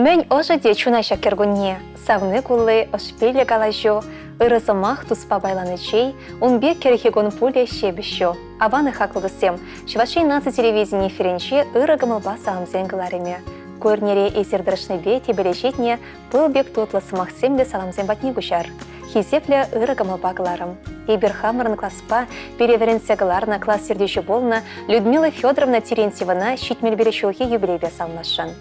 Мӗн ӑшӑ те чуна ҫак кӗркунне, савни кулли, ӑшпиллӗ калаҫу, ырӑ сӑмах туспа пайланӑ чей, ун пек кӗрхи кун пулӗ ҫепӗҫ ҫу. Аван-и хаклӑ туссем, Чӑваш Ен наци телевидени эфирӗнче ырӑ кӑмӑлпа саламсен кӑларӑмӗ. Ку эрнере эсир тӑрӑшнипе тӗпеле ҫитнӗ пыл пек тутлӑ сӑмахсемлӗ саламсем патне куҫар. Хисеплӗ ырӑ кӑмӑлпа кӑларӑм. Эпир хамӑрӑн класпа пире вӗрентсе кӑларнӑ класс ертӳҫи пулнӑ Людмила Федоровна Терентьевӑна 71 ҫулхи юбилейпе саламласшӑн.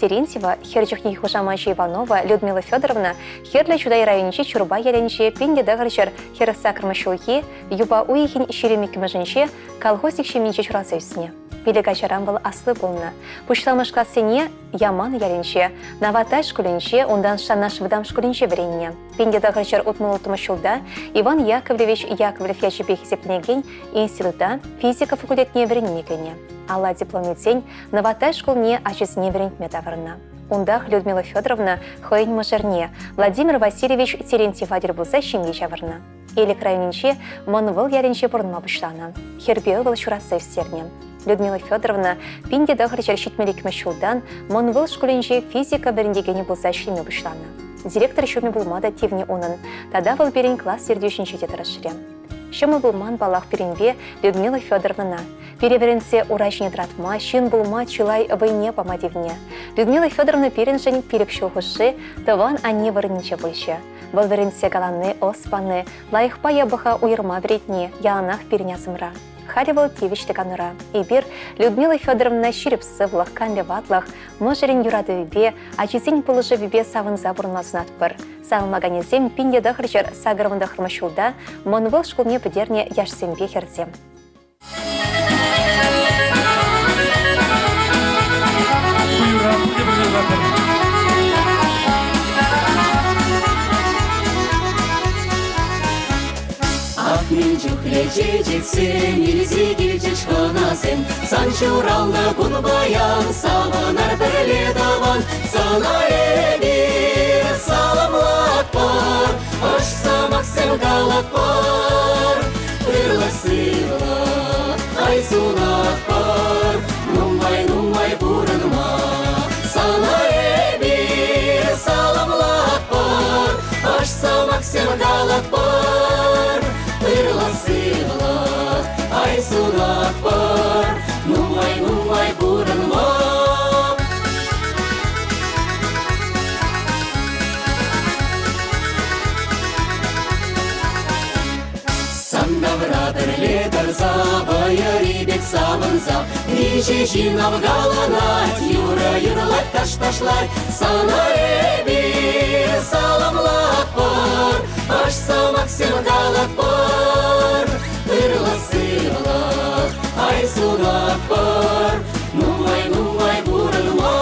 Терентьева, хӗр чухнехи хушамачӗ Иванова Людмила Федоровна Хӗрлӗ Чутай районӗнчи Чурпа ялӗнче 1900 48 ҫулхи юпа уйӑхӗн 22-мӗшӗнче колхозник ҫемйинче ҫуралса ӳснӗ. Пилӗк ачаран вӑл асли пулнӑ. Пуҫламӑш классене Яман ялӗнче, Наватай шкулӗнче, унтан Шанаш вӑтам шкулӗнче вӗреннӗ. 1966 ҫулта Иван Яковлевич Яковлев ячӗпе хисепленекен института физика факультетне вӗренме кӗнӗ. Алла диплом илсен Новатай шкулне ачасене вӗрентме таврӑннӑ. Унтах Людмила Федоровна хӑйӗн мӑшӑрне Владимир Васильевич Терентьева тӗл пулса ҫемье ҫавӑрнӑ. Элӗк районӗнчи Мӑн Выл ялӗнче пурӑнма пуҫланӑ. Хӗрпе ывӑл ҫуратса ӳстернӗ. Людмила Федоровна 1972 ҫултан Мӑн Выл шкулӗнче физика вӗрентекенӗ пулса ӗҫлеме пуҫланӑ. Директор ҫумӗ пулма та тивнӗ унӑн. Тата вӑл пирӗн класс ертӳҫинче те тӑрӑшрӗ. Ҫӑмӑл пулман паллах пирӗнпе Людмила Федоровнӑна. Пире вӗрентсе ура ҫине тӑратма, ҫын пулма чылай вӑйне пама тивнӗ. Людмила Федоровна пирӗншӗн пилӗк ҫул хушши тӑван анне вырӑнӗнче пулчӗ. Вӑл вӗрентсе калани, ӑс пани, лайӑхпа япӑха уйӑрма вӗрентни яланах пирӗн асӑмра. Халӗ вӑл тивӗҫлӗ канура. Эпир Людмила Федоровна ҫирӗп сывлӑх, канлӗ ватлӑх, мӑшӑрӗн юратӑвӗпе, ачисен пулӑшӑвӗпе савӑнса пурӑнма сунатпӑр. Савӑнмаканӗсем 1989 ҫулта Мӑн Выл шкулне пӗтернӗ яшсемпе хӗрсем. Ах, мӗн чухлӗ чечексем илсе килчӗҫ хӑнасем, Сан ҫуралнӑ кун паян, савӑнар пӗрле тӑван. Сана эпир саламлатпӑр, ӑш сӑмахсем калатпӑр. Ырлӑх-сывлӑх ай сунатпӑр, нумай-нумай пурӑнма. Сана эпир саламлатпӑр, ӑш сӑмахсем калатпӑр. Ырлӑх-сывлӑх ай сунатпӑр, нумай-нумай пурӑнма. Сан тавра пӗрле тӑрса, вӑйӑри пек савӑнса, миҫе ҫын авкаланать, юрӑ юрлать, таш ташлать. Сана эпир саламлатпӑр, ӑш сӑмахсем калатпӑр. Ырлӑх-сывлӑх ай сунатпӑр, нумай-нумай пурӑнма.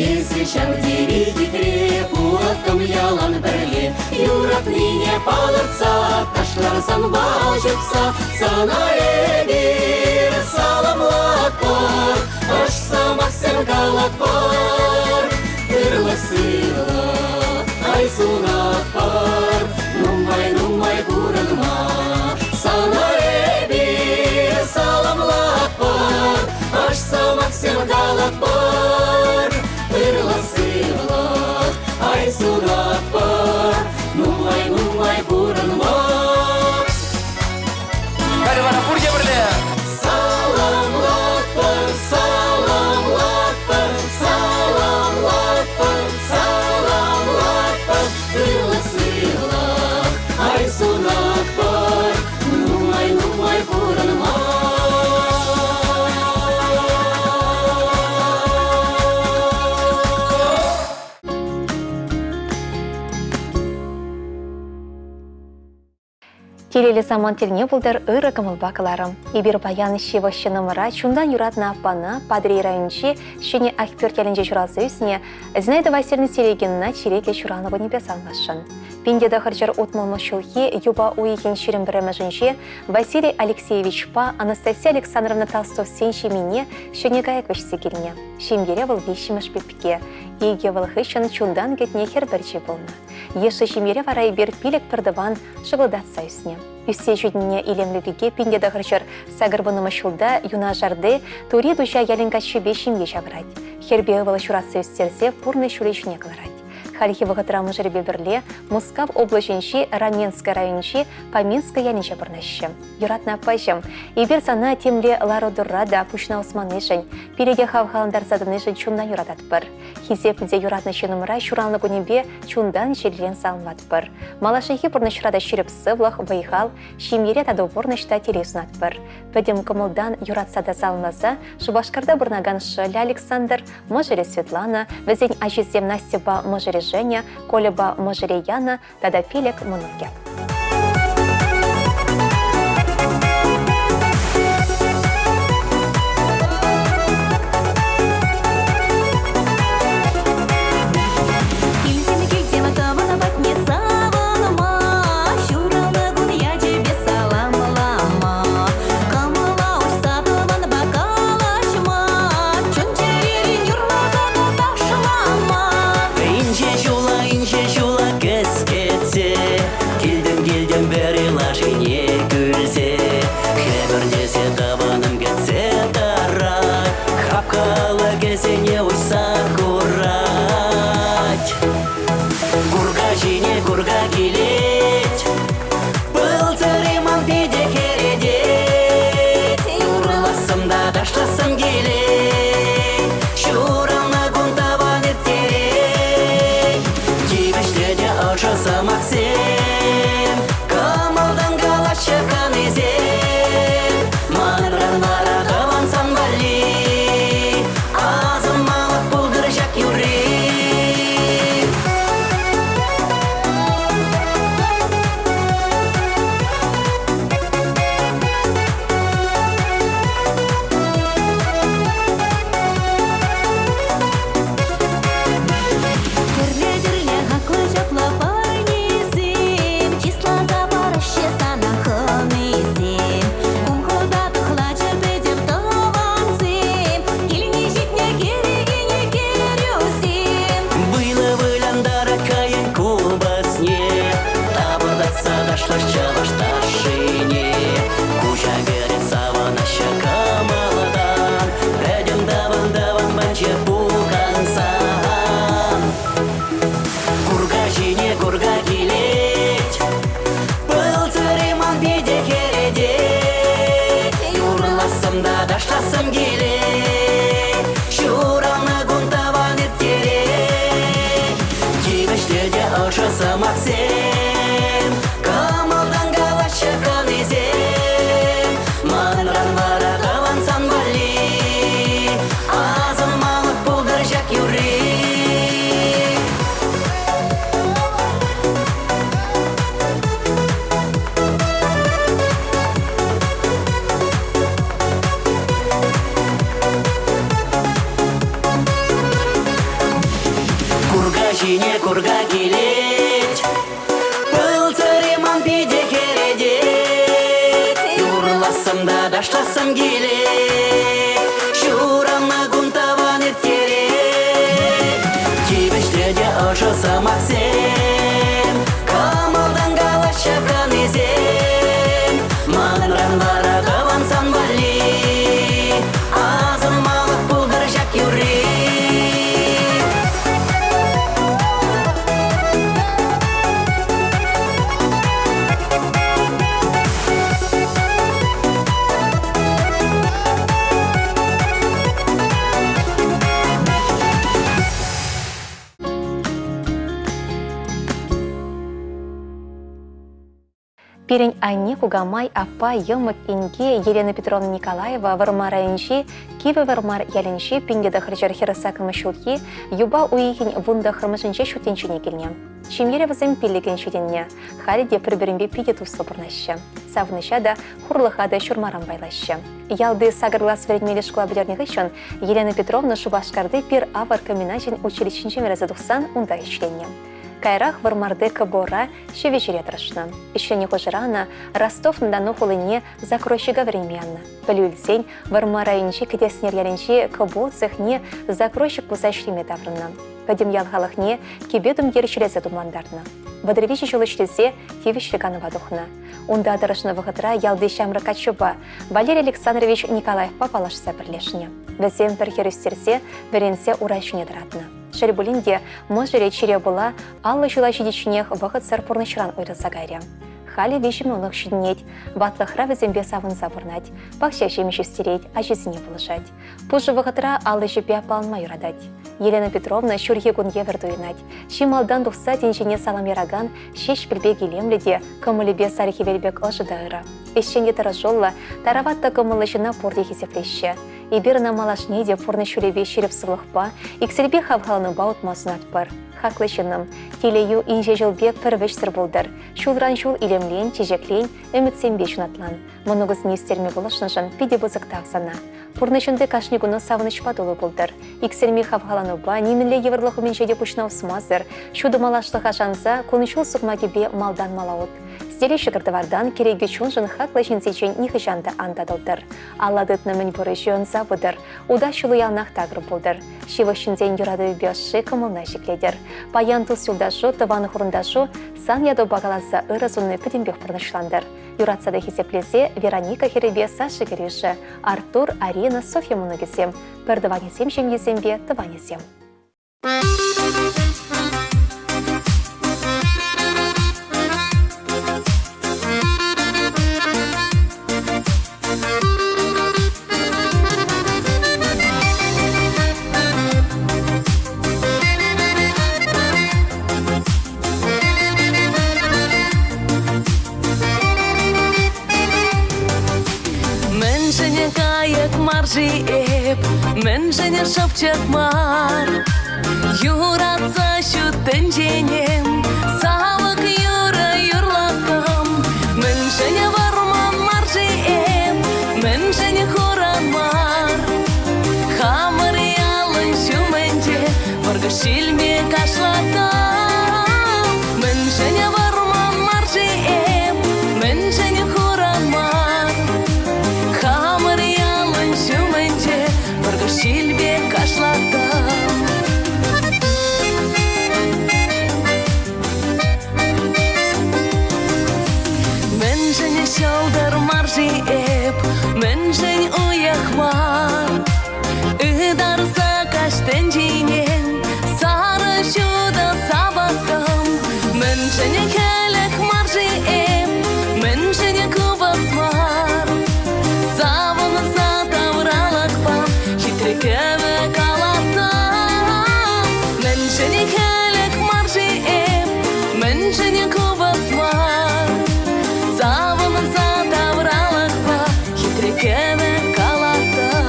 Эсӗ ҫав тери хитре, пулаттӑм ялан пӗрле. Юратнине палӑртса, ташлар санпа ҫупса. Сана эпир саламлатпӑр, ӑш сӑмахсем калатпӑр. Ырлӑх-сывлӑх ай сунатпӑр, нумай-нумай пурӑнма. Сана эпир саламлатпӑр, ӑш сӑмахсем калатпӑр. Ырлӑх-сывлӑх ай сунатпӑр, нумай-нумай пурӑнма. Халӗ вара пурте пӗрле. Саламлатпӑр, саламлатпӑр, саламлатпӑр, саламлатпӑр. Ырлӑх-сывлӑх ай сунатпӑр, нумай-нумай пурӑнма. Телейлӗ самант тӗлне пултӑр ырӑ кӑмӑлпа кӑларӑм. Эпир паян ҫывӑх ҫыннӑмӑра чунтан юратнӑ аппана Патӑрьел районӗнчи Ҫӗнӗ Ахпӳрт ялӗнче ҫуралса ӳснӗ Зинаида Васильевна Серегинӑна черетлӗ ҫуралнӑ кунӗпе саламласшӑн. 1960 ҫулхи юпа уйӑхӗн 21-мӗшӗнче Василий Алексеевичпа Анастасия Александровна Толстовсен ҫемйине ҫӗнӗ кайӑк вӗҫсе килнӗ. Ҫемьере вӑл виҫҫӗмӗш пепке. Икӗ вӑл хыҫҫӑн чунтан кӗтнӗ хӗр пӗрчи пулнӑ. Йышлӑ ҫемьере вара эпир пилӗк пӗртӑван шӑкӑлтатса ӳснӗ. Ӳссе ҫитӗннӗ илемлӗ пике 1980 ҫулта юнашарти Тури Туҫа ялӗн каччипе ҫемье ҫавӑрать. Хӗрпе ывӑл ҫуратса ӳстерсе пурнӑҫ ҫулӗ ҫине кӑларать. Хальхи вӑхӑтра мӑшӑрӗпе пӗрле Мускав облаҫӗнчи Раменское районӗнчи Поминское ялӗнче пурӑнаҫҫӗ. Юратнӑ аппаҫӑм, эпир сана темле лару-тӑрура та пуҫна усманнишӗн, пире те хавхалантарса тӑнишӗн чунтан юрататпӑр. Хисеплӗ те юратнӑ ҫыннӑмӑра ҫуралнӑ кунӗпе чунтан чӗререн саламлатпӑр. Малашнехи пурнӑҫра та ҫирӗп сывлӑх, вӑй-хал, ҫемьере тату пурнӑҫ та телей сунатпӑр. Пӗтӗм кӑмӑлтан юратса та саламласа Шупашкарта пурӑнакан шӑллӗ Александр, мӑшӑрӗ Светлана, вӗсен ачисем Настьӑпа мӑшӑрӗ Женя, Кольӑпа мӑшӑрӗ Яна тата пилӗк мӑнукӗ. Килсем, килсем тӑван патне савӑнма, ҫуралнӑ кун ячӗпе саламлама, кӑмӑла уҫса тӑванпа калаҫма, чун-чӗререн юрласа та ташлама. Инҫе ҫула, инҫе ҫула кӗскетсе Килтӗм, килтӗм вӗри лашине кӳлсе Хӗпӗртесе тӑванӑм кӗтсе тӑрать Хапха алӑкӗсене уҫса хурать Курка ҫине курка килет Пыл сӑри ман питӗ хӗретет Юрлассӑм та ташлассӑм килет Ҫуралнӑ кун тӑван ирттерет Тивӗҫлӗ те ӑшӑ сӑмахсем Кӑмӑлтан калаҫҫӗ хӑнисем Манран вара тӑван сан валли Асӑнмалӑх пултӑр ҫак юрри. Тӗрлӗ-тӗрлӗ хаклӑ чаплӑ парнесем чысласа параҫҫӗ сана хӑнисем. Кум-хӑта тӑхлачӑ пӗтӗм тӑвансем, килне ҫитнӗ кӗрекене кӗрӳсем. Вылӑ вылянтарать хӑйӗн купӑсне, Тапӑртатса ташлать чӑваш ташшине. Куҫа кӗрет савӑнаҫҫӗ кӑмӑлтан, Пӗтӗм тӑван-тӑван панче пухӑнсан. Курка ҫине курка килет, Пыл сӑри ман питӗ хӗретет. Юрлассӑм та ташлассӑм килет, Ҫуралнӑ кун тӑван ирттерет. Тивӗҫлӗ те ӑшӑ сӑмахсем, Кӑмӑлтан калаҫҫӗ хӑнисем. Манран вара тӑван сан валли Асӑнмалӑх пултӑр ҫак юрри. Курка ҫине курка килет, Пыл сӑри ман питӗ хӗретет. Юрлассӑм та ташлассӑм килет, Ҫуралнӑ кун тӑван ирттерет. Тивӗҫлӗ те ӑшӑ сӑмахсем, Кӑмӑлтан калаҫҫӗ хӑнисем. Манран вара тӑван сан валли Асӑнмалӑх пултӑр ҫак юрри. Пирӗн анне, кукамай, аппа, йӑмӑк, инке Елена Петровна Николаева Вӑрмар районӗнчи Кивӗ Вӑрмар ялӗнчи 1948 ҫулхи юпа уйӑхӗн 19-мӗшӗнче ҫут тӗнчене килнӗ. Ҫемьере вӗсем пиллӗкӗн ҫитӗннӗ. Халӗ те пӗр-пӗринпе питӗ туслӑ пурӑнаҫҫӗ. Савӑнӑҫа та, хурлӑха та ҫурмаран пайлаҫҫӗ. Ялти сакӑр класс вӗренмелли шкула пӗтернӗ хыҫҫӑн Елена Петровна Шупашкарти пир-авӑр комбиначӗн училищинчен вӗренсе тухсан унта ӗҫленӗ. Каярах Вӑрмарти КБОра ҫӗвӗҫӗре тӑрӑшнӑ. Ӗҫленӗ хушӑра ӑна Ростов-на-Дону хулине закройщика вӗренме янӑ. Пӗлӳ илсен Вӑрмар районӗнчи Кӗтеснер ялӗнчи КБО цехне закройщик пулса ӗҫлеме таврӑннӑ. Пӗтӗм ял халӑхне кӗпе-тумтир ҫӗлесе тумлантарнӑ. 33 ҫул ӗҫлесе тивӗҫлӗ канӑва тухнӑ. Унта тӑрӑшнӑ вӑхӑтра ялти ҫамрӑк каччӑпа Валерий Александрович Николаевпа паллашса пӗрлешнӗ. Вӗсем пӗр хӗр ӳстерсе, вӗренсе ура ҫине тӑратнӑ. Шел пулин те, мӑшӑрӗ чире пула 50 ҫула ҫитичченех вӑхӑтсӑр пурнӑҫран уйрӑлса кайрӗ. Халӗ виҫӗ мӑнук ҫитӗнет, ватлӑхра вӗсемпе савӑнса пурӑнать, пахча ҫимӗҫ ӳстерет, ачисене пулӑшать. Пушӑ вӑхӑтра ал ӗҫӗпе аппаланма юратать. Елена Петровна ҫурхи кун евӗр туйӑнать. Чи малтан тухса тӗнчене салам яракан Ҫеҫпӗл пек илемлӗ те, кӑмӑлӗпе сар хӗвел пек ӑшӑ та ырӑ. Ӗҫчен те тӑрӑшуллӑ, тарават та кӑмӑллӑ ҫынна пурте хисеплеҫҫӗ. Эпир ӑна малашне те пурнӑҫ ҫулӗпе ҫирӗп сывлӑхпа, иксӗлпе хавхаланупа утма сунатпӑр. Хаклӑ ҫыннӑм, телейӳ инҫе ҫул пек пӗр вӗҫсӗр пултӑр. Ҫулран ҫул илемлен, чечеклен, ӗмӗтсемпе ҫунатлан. Мӑнукусене ӳстерме пулӑшнӑшӑн питӗ пысӑк тав сана. Пурнӑҫунти кашни куну савӑнӑҫпа тулӑ пултӑр. Иксӗлми хавхаланупа, нимӗнле йывӑрлӑх умӗнче те пуҫна усмасӑр, ҫутӑ малашлӑха шанса кун-ҫул сукмакӗпе малтан мала ут. Сӗтеле ҫӑкӑр-тӑвартан кӗреке чуншӑн хаклӑ ҫынсенчен нихӑҫан та ан татӑлтӑр. Алла тытнӑ мӗнпур ӗҫӳ ӑнса пытӑр, утас ҫулу яланах такӑр пултӑр. Ҫывӑх ҫынсен юратӑвӗпе ӑшши кӑмӑлна ҫӗклетӗр. Паян тус-юлташу, тӑван-хурӑнташу сан ятупа каласа ырӑ сунни пӗтӗмпех пурнӑҫлантӑр. Юратса та хисеплесе Вероника хӗрӗпе Саша кӗрӳшӗ, Артур, Арина, Софья мӑнукӗсем, пӗртӑванӗсем ҫемйисемпе тӑванӗсем. Мӗншӗн кайӑк мар-ши эп, мӗншӗн шӑпчӑк мар? Юратса ҫут тӗнчене савӑк юрӑ юрлаттӑм. Мӗншӗн вӑрман мар-ши эп, мӗншӗн хуран мар? Хамӑр ялӑн ҫумӗнче вӑркӑш ҫилме кашлаттӑм. Мӗншӗн вӑрман мар-ши эп, мӗншӗн хуран мар? Хамӑр ялӑн ҫумӗнче вӑркӑш ҫилпе кашлаттӑм. Мӗншӗн ҫӑлтӑр мар-ши эп, мӗншӗн уйӑх мар? Ытарса каҫ тӗнчине сарӑ ҫутӑ савӑттӑм. Мӗншӗн хӗлӗх мар-ши эп, мӗншӗн купӑс мар? Савӑнса тавралӑхпа хитре кӗвӗ калаттӑм. Мӗншӗн хӗлӗх мар-ши эп, мӗншӗн купӑс мар? Савӑнса тавралӑхпа хитре кӗвӗ калаттӑм.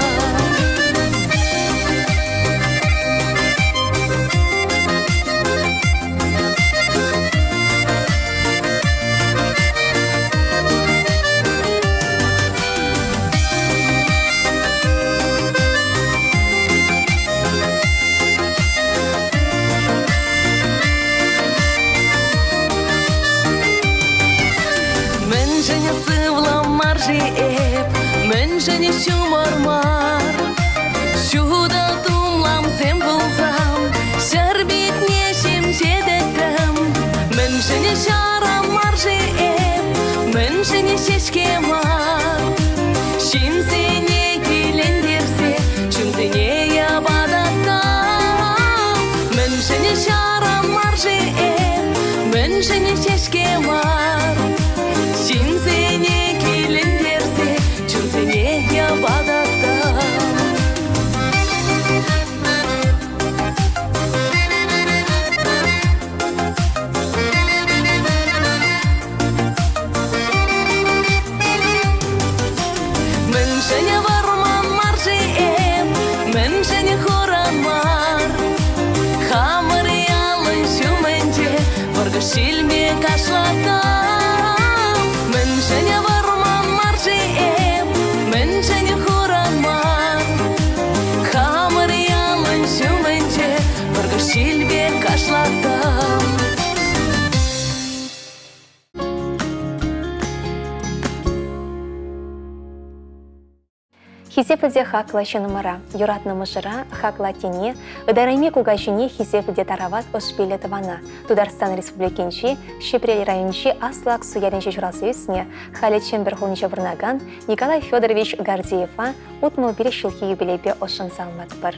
Мӗншӗн сывлӑм мар-ши эп, мӗншӗн ҫумӑр мар? Ҫутӑ тумламсем пулсан ҫӗр питне ҫемҫетӗттӗм. Мӗншӗн ҫаран мар-ши эп, мӗншӗн ҫеҫке мар? Ҫынсене килентерсе чунсене йӑпататтӑм. Мӗншӗн ҫаран мар-ши эп, мӗншӗн ҫеҫке мар? Ҫынсене килентерсе чунсене йӑпататтӑм. Хисеплӗ те хаклӑ ҫыннӑмӑра, юратнӑ мӑшӑра, хаклӑ аттене, ытарайми кукаҫине хисеплӗ те тарават ӑш-пиллӗ тӑвана, Тутарстан Республикинчи Ҫӗпрел районӗнчи Аслӑ Аксу ялӗнче ҫуралса ӳснӗ, халӗ Чӗмпӗр хулинче пурӑнакан Николай Федорович Гордеева 65 ҫулхи юбилейпе ӑшшӑн саламлатпӑр.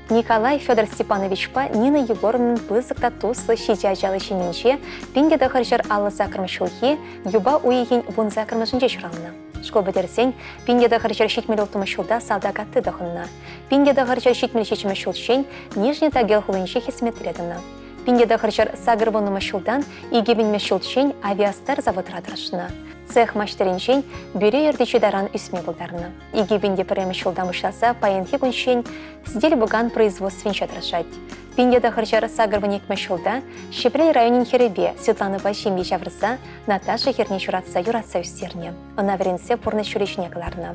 Николай Федор Степановичпа Нина Егоровнӑн пысӑк та туслӑ ҫичӗ ачаллӑ ҫемйинче 1958 ҫулхи юпа уйӑхӗн 18-мӗшӗнче ҫуралнӑ. Шкул пӗтерсен 1976 ҫулта салтак атти тӑхӑннӑ. 1977 ҫулччен Нижний Тагил хулинче хӗсметре тӑнӑ. 1980 ҫултан 2000 ҫулччен Авиастар заводра тӑрӑшнӑ. Цех маҫтӑрӗнчен бюро ертӳҫи таран ӳсме пултарнӑ. 2001 ҫултан пуҫласа паянхи кунччен сӗтел-пукан производствинче тӑрӑшать. 1982 ҫулта Ҫӗпрел районӗн хӗрӗпе Светланӑпа ҫемье ҫавӑрса Наташа хӗрне ҫуратса юратса ӳстернӗ. Ӑна вӗрентсе пурнӑҫ ҫулӗ ҫине кӑларнӑ.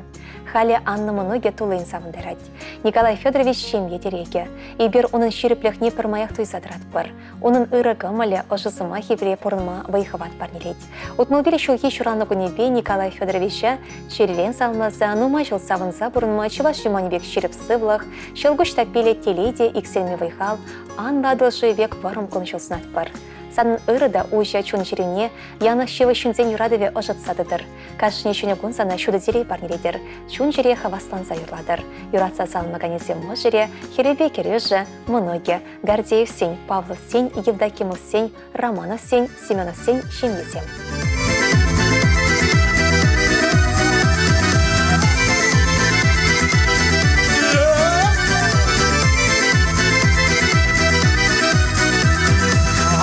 Халӗ Анна мӑнукӗ туллин савӑнтарать. Николай Федорович ҫемье тӗрекӗ. Эпир унӑн ҫирӗплӗхне пӗрмаях туйса тӑратпӑр. Унӑн ырӑ кӑмӑлӗ, ӑшӑ сӑмахӗ пире пурӑнма вӑй-хӑват парнелет. 65 ҫулхи ҫуралнӑ кунӗпе Николай Федоровича чӗререн саламласа нумай ҫул савӑнса пурӑнма чӑваш юманӗ пек ҫирӗп сывлӑх, ҫӑлкуҫ таппиллӗ телей те иксӗлми вӑй-хал, анлӑ Атӑл шывӗ пек вӑрӑм кун-ҫул сунатпӑр. Санӑн ырӑ та уҫӑ чун-чӗрене янӑх ҫывӑх ҫынсен юратӑвӗ ӑшӑтса тӑтӑр. Кашни ҫӗнӗ кун сана ҫутӑ телей парнелетӗр, чун-чӗре хавасланса юрлатӑр. Юратса саламлаканӗсем мӑшӑрӗ, хӗрӗпе кӗрӳшӗ, мӑнукӗ, Гордеевсен, Павловсен, Евдокимовсен, Романовсен, Семеновсен ҫемйисем.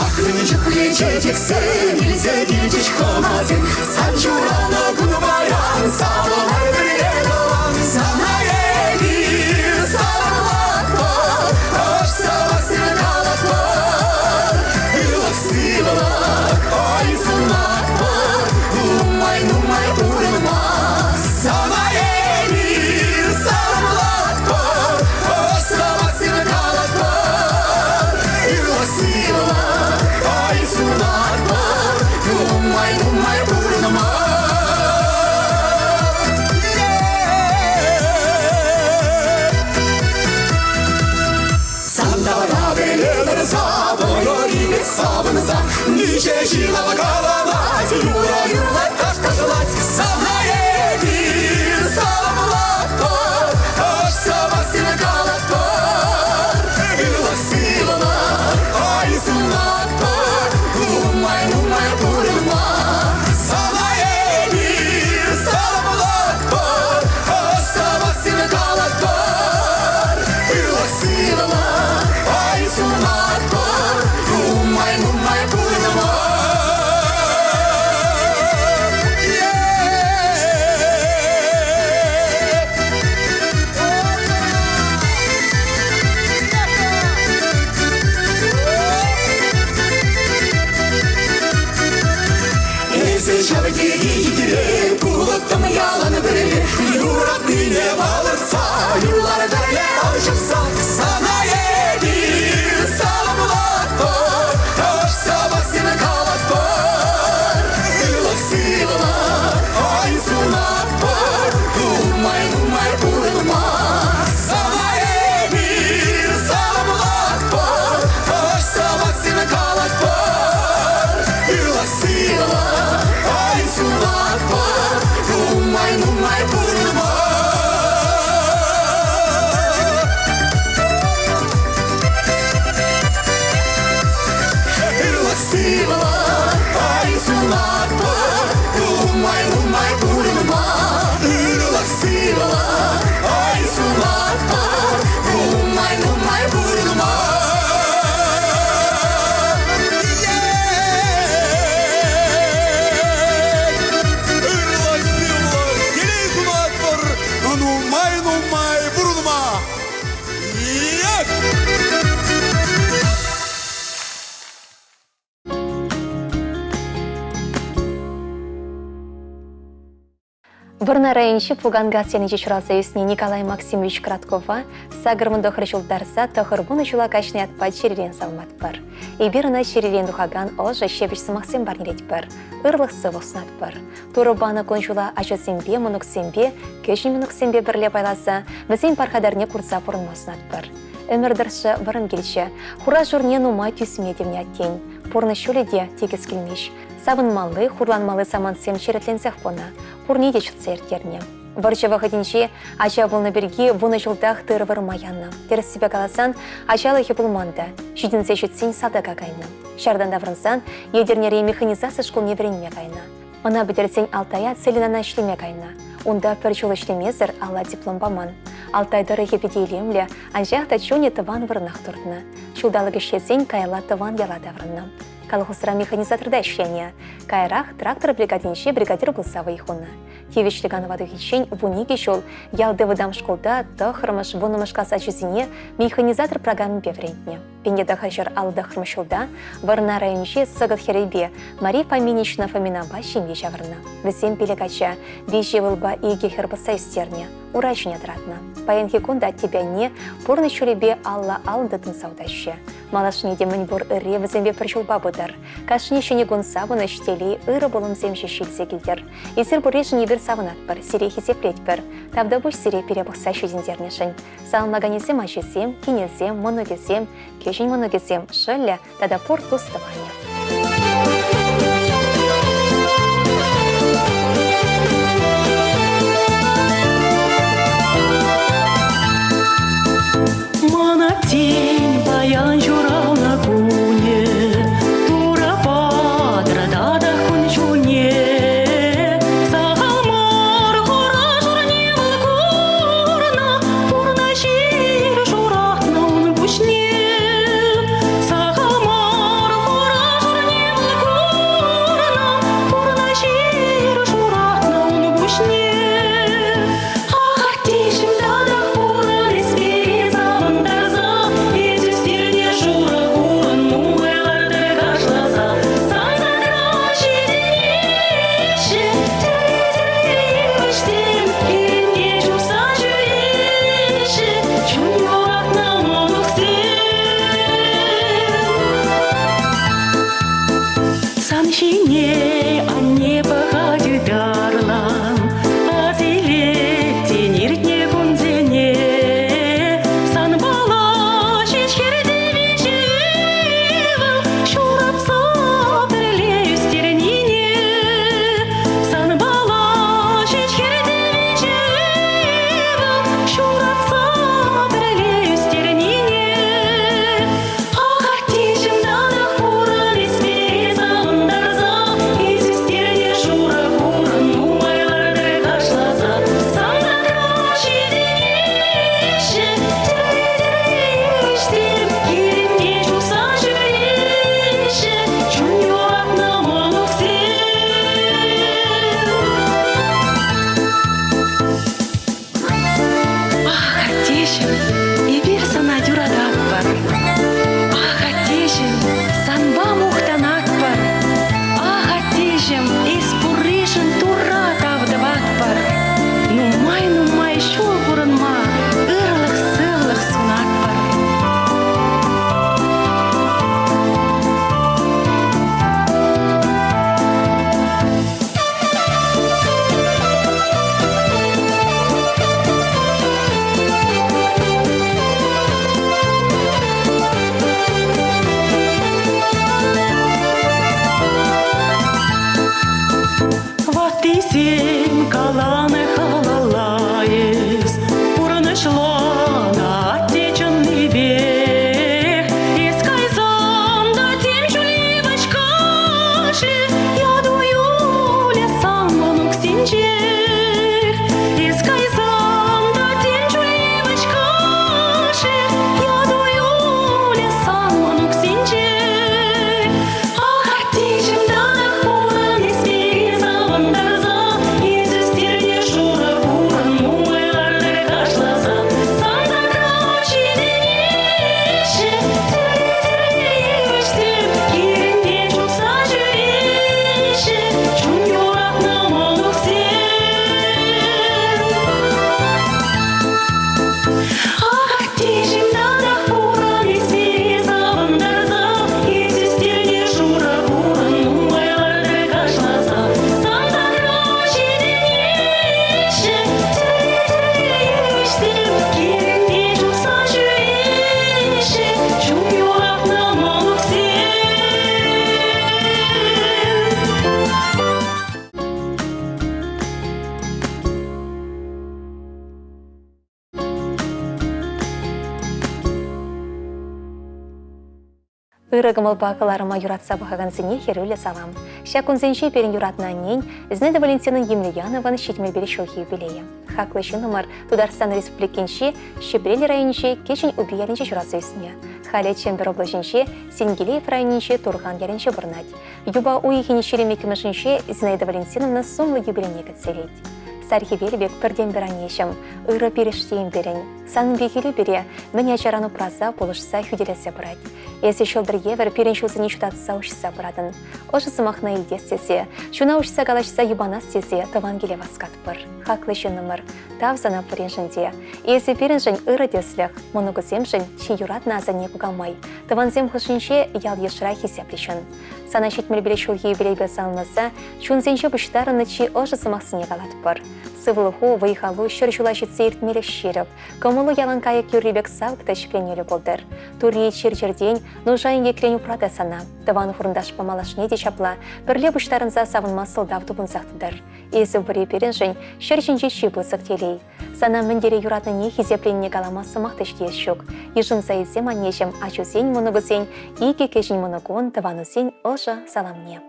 Ахрӑн чечексем илсе килчӗҫ хӑнасем, Сан ҫуралнӑ кун паян савӑнар пӗрле тӑван. Сана эпир саламлатпӑр, ӑш сӑмахсем калатпӑр. Ырлӑх-сывлӑх, ой сунатпӑр, нумай-нумай пурӑнма. Сана эпир саламлатпӑр, ӑш сӑмахсем калатпӑр. Ырлӑх-сывлӑх, ой сунатпӑр, нумай-нумай пурӑнма. Сантара пӗле тӑрса, вӑйӑри савӑнса, ниче ҫилав каланать, юрӑ юрлать, таш ташлать. Сана эпир саламлатпӑр, ӑш сӑмахсем калатпӑр. Ырлӑх-сывлӑх, ай сунатпӑр, нумай-нумай пурӑнма. Сана эпир саламлатпӑр, ӑш сӑмахсем калатпӑр. Ырлӑх-сывлӑх, ай сунатпӑр, нумай-нумай пурӑнма. Вӑрнар районӗнчи Пуканкас ялӗнче ҫуралса ӳснӗ Николай Максимович Краткова 89 ҫул тарса 90 ҫула каҫнӑ ятпа чӗререн саламлатпӑр. Эпир ӑна чӗререн тухакан ӑшӑ, ҫепӗҫ сӑмахсем парнелетпӗр, ырлӑх-сывлӑх сунатпӑр. Турӑ панӑ кун-ҫула ачасемпе, мӑнуксемпе, кӗҫӗн мӑнуксемпе пӗрле пайласа вӗсен пархатарне курса пурӑнма сунатпӑр. Ӗмӗр тӑршшӗ вӑрӑм килчӗ. Хура-шурне нумай тӳсме тивнӗ аттен. Пурнӑҫ ҫулӗ те тикӗс килмест. Савӑнмалли, хурланмалли самантсем черетленсех пынӑ. Пурне те чӑтса ирттернӗ. Вӑрҫӑ вӑхӑтӗнче ача пулнӑ пирки вунӑ ҫултах тырӑ вырма янӑ. Тӗрӗссипе каласан, ачалӑхӗ пулман та. Ҫитӗнсе ҫитсен салтака кайнӑ. Ҫартан таврӑнсан Етӗрнери механизаци шкулне вӗренме кайнӑ. Ӑна пӗтерсен Алтая целинана ӗҫлеме кайнӑ. Унта пӗр ҫул ӗҫлемесӗр алла диплом паман. Алтай тӑрӑхӗ питӗ илемлӗ, анчах та чунӗ тӑван вырӑнах туртнӑ. Ҫулталӑк ӗҫлесен каялла тӑван яла таврӑннӑ. Колхозра механизаторта ӗҫленӗ. Каярах трактор бригадинче бригадир пулса вӑй хунӑ. Тивӗҫлӗ канӑва тухиччен 12 ҫул ялти вӑтам шкулта тӑххӑрмӗш, вуннӑмӗш класс ачисене механизатор программипе вӗрентнӗ. 1959 ҫулта Вӑрнар районӗнчи Сӑкӑт хӗрӗпе Мария Фоминична Фоминапа ҫемье ҫавӑрнӑ. Вӗсем пилӗк ача, виҫӗ ывӑлпа икӗ хӗр пӑсса ӳстернӗ, ура ҫине тӑратнӑ. Паянхи кун та аттепе анне пурнӑҫ ҫулӗпе алла-аллӑн тытӑнса утаҫҫӗ. Малашне те мӗнпур ырри вӗсемпе пӗр ҫулпа пытӑр. Кашни ҫӗнӗ кун савӑнӑҫ, телей, ырӑ пулӑмсем ҫеҫ илсе килтӗр. Эсир пурришӗн эпир савӑнатпӑр, сире хисеплетпӗр. Тавтапуҫ сире пире пӑхса ҫитӗнтернӗшӗн. Саламлаканӗсем ачисем, кинӗсем, мӑнукӗсем, кӗҫӗн мӑнукӗсем, шӑллӗ тата пур тус-тӑванӗ. Мана тин паян ҫуралнӑ кунӗ, Турӑ патӑр татах кун-ҫулне. Сахал мар хура-шурне вӑл курнӑ, Пурнӑҫ ир шуратнӑ ун пуҫне. Сахал мар хура-шурне. Ырӑ кӑмӑлпа кӑларӑма юратса пӑхакансене хӗрӳллӗ салам. Ҫак кунсенче пирӗн юратнӑ аннен Зинаида Валентина Емельянован 75 ҫулхи юбилейӗ. Хаклӑ ҫыннӑмӑр Тутарстан Республикинчи Ҫӗпрел районӗнчи Кӗҫӗн Упи ялӗнче ҫуралса ӳснӗ. Халӗ Чӗмпӗр облаҫӗнчи Сенгилеев районӗнчи Турхан ялӗнче пурӑнать. Юпа уйӑхӗн 22-мӗшӗнче Зинаида Валентиновна сумлӑ юбилейне кӗтсе илет. Сар хӗвел пек пӗртен-пӗр аннеҫӗм, ырӑ пирӗштийӗм пирӗн. Санӑн пехилӳ пире мӗн ачаран упраса, пулӑшса, хӳтӗлесе пырать. Эсӗ ҫӑлтӑр евӗр пирӗн ҫулсене ҫутатса уҫса пыратӑн. Ӑшӑ сӑмахна илтес тесе, чуна уҫса калаҫса йӑпанас тесе тӑван киле васкатпӑр. Хаклӑ ҫыннӑмӑр, тав сана пуриншӗн те. Эсӗ пирӗншӗн ырӑ тӗслӗх, мӑнукусемшӗн чи юратнӑ асанне кукамай, тӑвансем хушшинче ял-йышра хисеплӗ ҫын. Сана 75 ҫулхи юбилейпе саламласа чунсенче пуҫтарӑннӑ чи ӑшӑ сӑмахсене калатпӑр. Сывлӑху, вӑй-халу ҫӗр ҫула ҫитсе иртмелӗх ҫирӗп, кӑмӑлу ялан кайӑк юрри пек савӑк та ҫӗкленӳллӗ пултӑр. Турри чир-чӗртен, нуша инкекрен упрата сана. Тӑван хурӑнташпа малашне те ҫапла пӗрле пуҫтарӑнса савӑнма сӑлтав тупӑнсах тӑтӑр. Эсӗ пури пирӗншӗн ҫӗр ҫинчи чи пысӑк телей. Сана мӗн тери юратнине, хисепленине калама сӑмах та ҫитес ҫук. Йышӑнса илсем, аннеҫӗм, ачусен, мӑнукусен, икӗ кӗҫӗн мӑнукун, тӑванусен ӑшӑ саламне.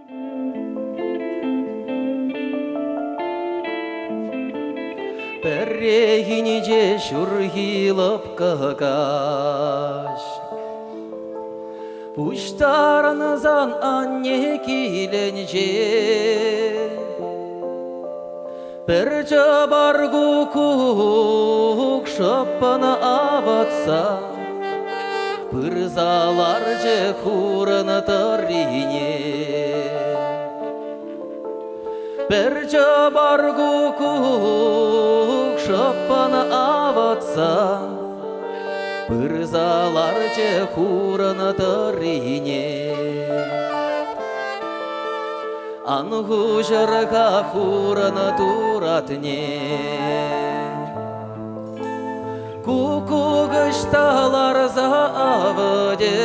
Пӗррехинче ҫурхи лӑпкӑ каҫ Пуҫтарӑнсан анне килӗнче Пӗр чӑпар куккук шӑппӑн авӑтса Пырса ларчӗ хурӑн тӑррине. Пӗр чӑпар куккук шӑппӑн авӑтса Пырса ларчӗ хурӑн тӑррине. Ан хуҫӑр-ха хурӑн туратне. Куккук ӑҫта ларса авӑтӗ?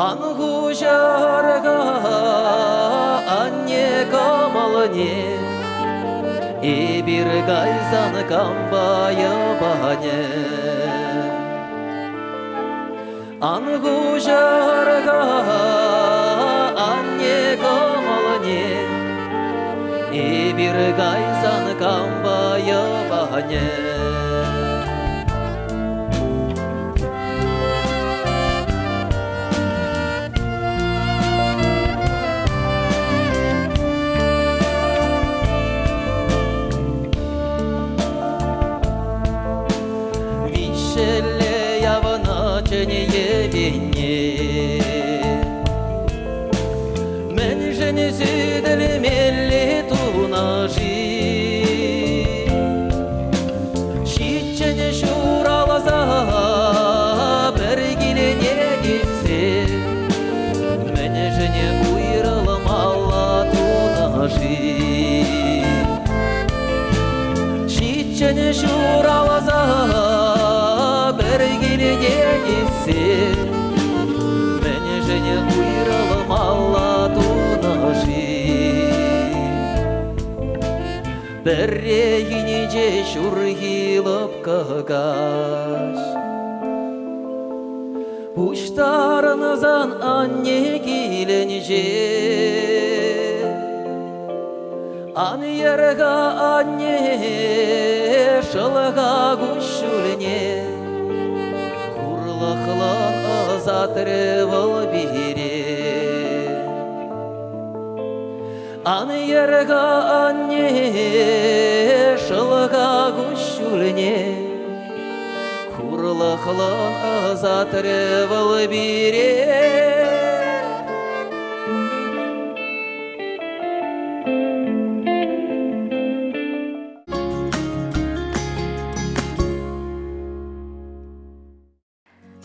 Ан хуҫӑр-ха анне кӑмӑлне, Эпир кайсан кампа йӑпанӗ? Ан хуҫӑр-ха анне кӑмӑлне, Эпир кайсан кампа йӑпанӗ? Виҫҫӗлле явӑна чӗнеевене. Мӗншӗн сӳтӗлмелле тунӑ-ши? Ҫиччӗн ҫуралса пӗр килне килсе мӗншӗн уйрӑлмалла тунӑ-ши? Ҫиччӗн ҫуралса пӗр килте ӳссе мӗншӗн уйрӑлмалла тунӑ-ши? Пӗррехинче ҫурхи лӑпкӑ каҫ Пуҫтарӑнсан анне килӗнче Ан йӗр-ха, анне, шӑл-ха куҫҫульне, Хурлӑхлӑн ӑсатрӗ вӑл пире. Ан йӗр-ха, анне, шӑл-ха куҫҫульне, Хурлӑхлӑн ӑсатрӗ вӑл пире.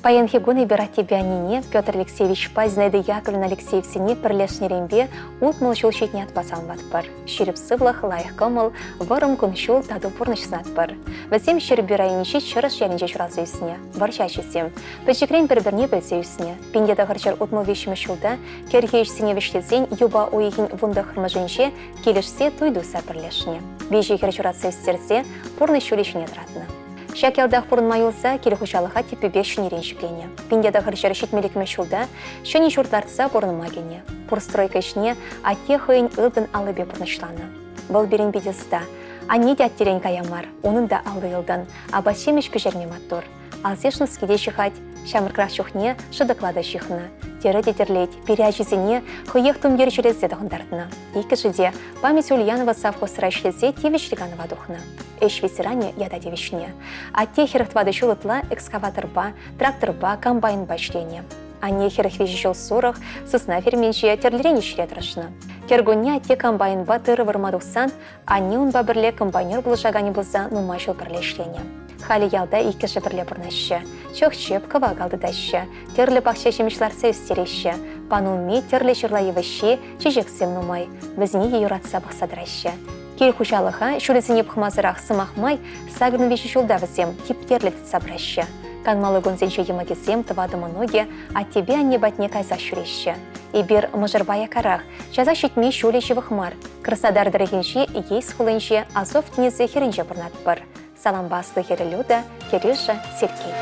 Паянхи кун эпир аттепе аннене Петр Алексеевичпа Зинаида Яковлевна Алексеевсене пӗрлешнӗренпе 60 ҫул ҫитнӗ ятпа саламлатпӑр. Ҫирӗп сывлӑх, лайӑх кӑмӑл, вӑрӑм кун-ҫул, тату пурнӑҫ сунатпӑр. Вӗсем Ҫӗрпӳ районӗнчи Чӑрӑш ялӗнче ҫуралса ӳснӗ, вӑрҫӑ ачисем. Пӗчӗкрен пӗр-пӗрне пӗлсе ӳснӗ. 1963 ҫулта Кӗрхи ӗҫсене вӗҫлесен юпа уйӑхӗн вунтӑххӑрмӗшӗнче килӗшсе туй туса пӗрлешнӗ. Виҫӗ хӗр ҫуратса ӳстерсе пурнӑҫ ҫулӗ ҫине тӑратнӑ. Ҫак ялтах пурӑнма юлса кил хуҫалӑха тӗппипе ҫӗнӗрен ҫӗкленӗ. 1972 ҫулта ҫӗнӗ ҫурт лартса пурӑнма кӗнӗ. Пур стройка ӗҫне атте хӑйӗн ылтӑн аллипе пурнӑҫланӑ. Вӑл пирӗн питӗ ӑста. Анне те аттерен кая мар, унӑн та алли ылтӑн. Апат-ҫимӗҫ пӗҫерме маттур. Алсиш нуски те ҫыхать, ҫамрӑкрах чухне шӑтӑкла та ҫыхнӑ. Тӗрӗ те тӗрлет, пире ачисене хӑех тумтир ҫӗлесе тӑхӑнтартнӑ. Иккӗшӗ те Память Ульянова совхозра ӗҫлесе тивӗҫлӗ канӑва тухнӑ. Ӗҫ ветеранӗ ята тивӗҫнӗ. Атте 44 ҫул ытла экскаваторпа, тракторпа, комбайнпа ӗҫленӗ. Анне 43 ҫул сурӑх, сысна ферминче тӗрлӗрен ӗҫре тӑрӑшнӑ. Кӗркунне атте комбайнпа тырӑ вырма тухсан анне унпа пӗрле комбайнер пулӑшаканӗ пулса нумай ҫул пӗрле ӗҫленӗ. Халӗ ялта иккӗшӗ пӗрле пурӑнаҫҫӗ. Чӑх-чӗп, кӑвакал тытаҫҫӗ, тӗрлӗ пахча ҫимӗҫ лартса ӳстереҫҫӗ. Панулми, тӗрлӗ ҫырла йывӑҫҫи, чечексем нумай. Вӗсене те юратса пӑхса тӑраҫҫӗ. Кил хуҫалӑха ҫулӗсене пӑхмасӑрах сӑмах май 83 ҫулта вӗсем типтерлӗ тытса пыраҫҫӗ. Канмалли кунсенче йӑмӑкӗсем, тӑватӑ мӑнукӗ аттепе анне патне кайса ҫӳреҫҫӗ. Эпир мӑшӑрпа аяккарах, часах ҫитме ҫулӗ ҫывӑх мар. Краснодар тӑрӑхӗнчи Ейск хулинче Азов тинӗсӗ хӗрринче пурӑнатпӑр. Салампа аслӑ хӗрӗ Люда, кӗрӳшӗ Сергей.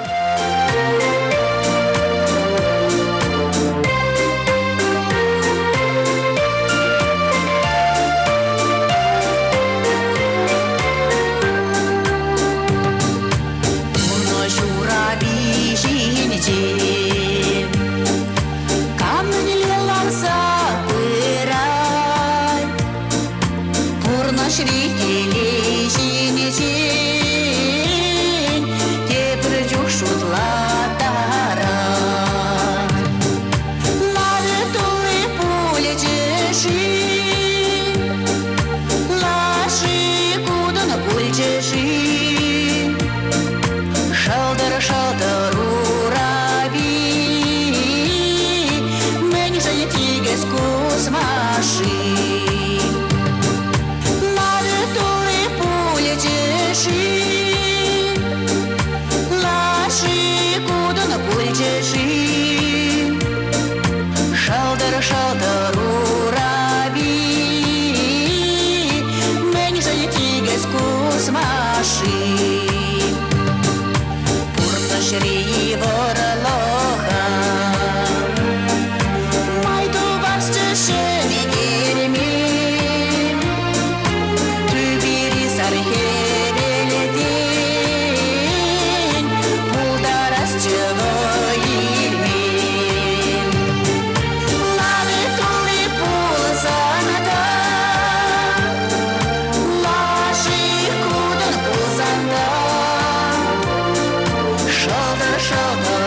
Пурнӑҫ урапи ҫинче кам мӗнле ларса пырать, Пурнӑҫри телей ҫинчен тепӗр чух шутлаттарать. Лавӗ тулли пулчӗ-ши, лаши кутӑн пулчӗ-ши? Шӑлтӑр-шӑлтӑр урапи мӗншӗн тикӗс кусма-ши? Лавӗ тулли пулчӗ-ши? Лаши кутӑн пулчӗ-ши? Шӑлтӑр-шӑлтӑр урапи мӗншӗн тикӗс кусма-ши? Пурнӑҫри йывӑрлӑха май тупасчӗ ҫӗнтерме. Тӳпери сар хӗвелтен пултарасчӗ вӑй илме. Лавӗ тулли пулсан та, лаши кутӑн пулсан та, шӑлтӑр-шӑлтӑр.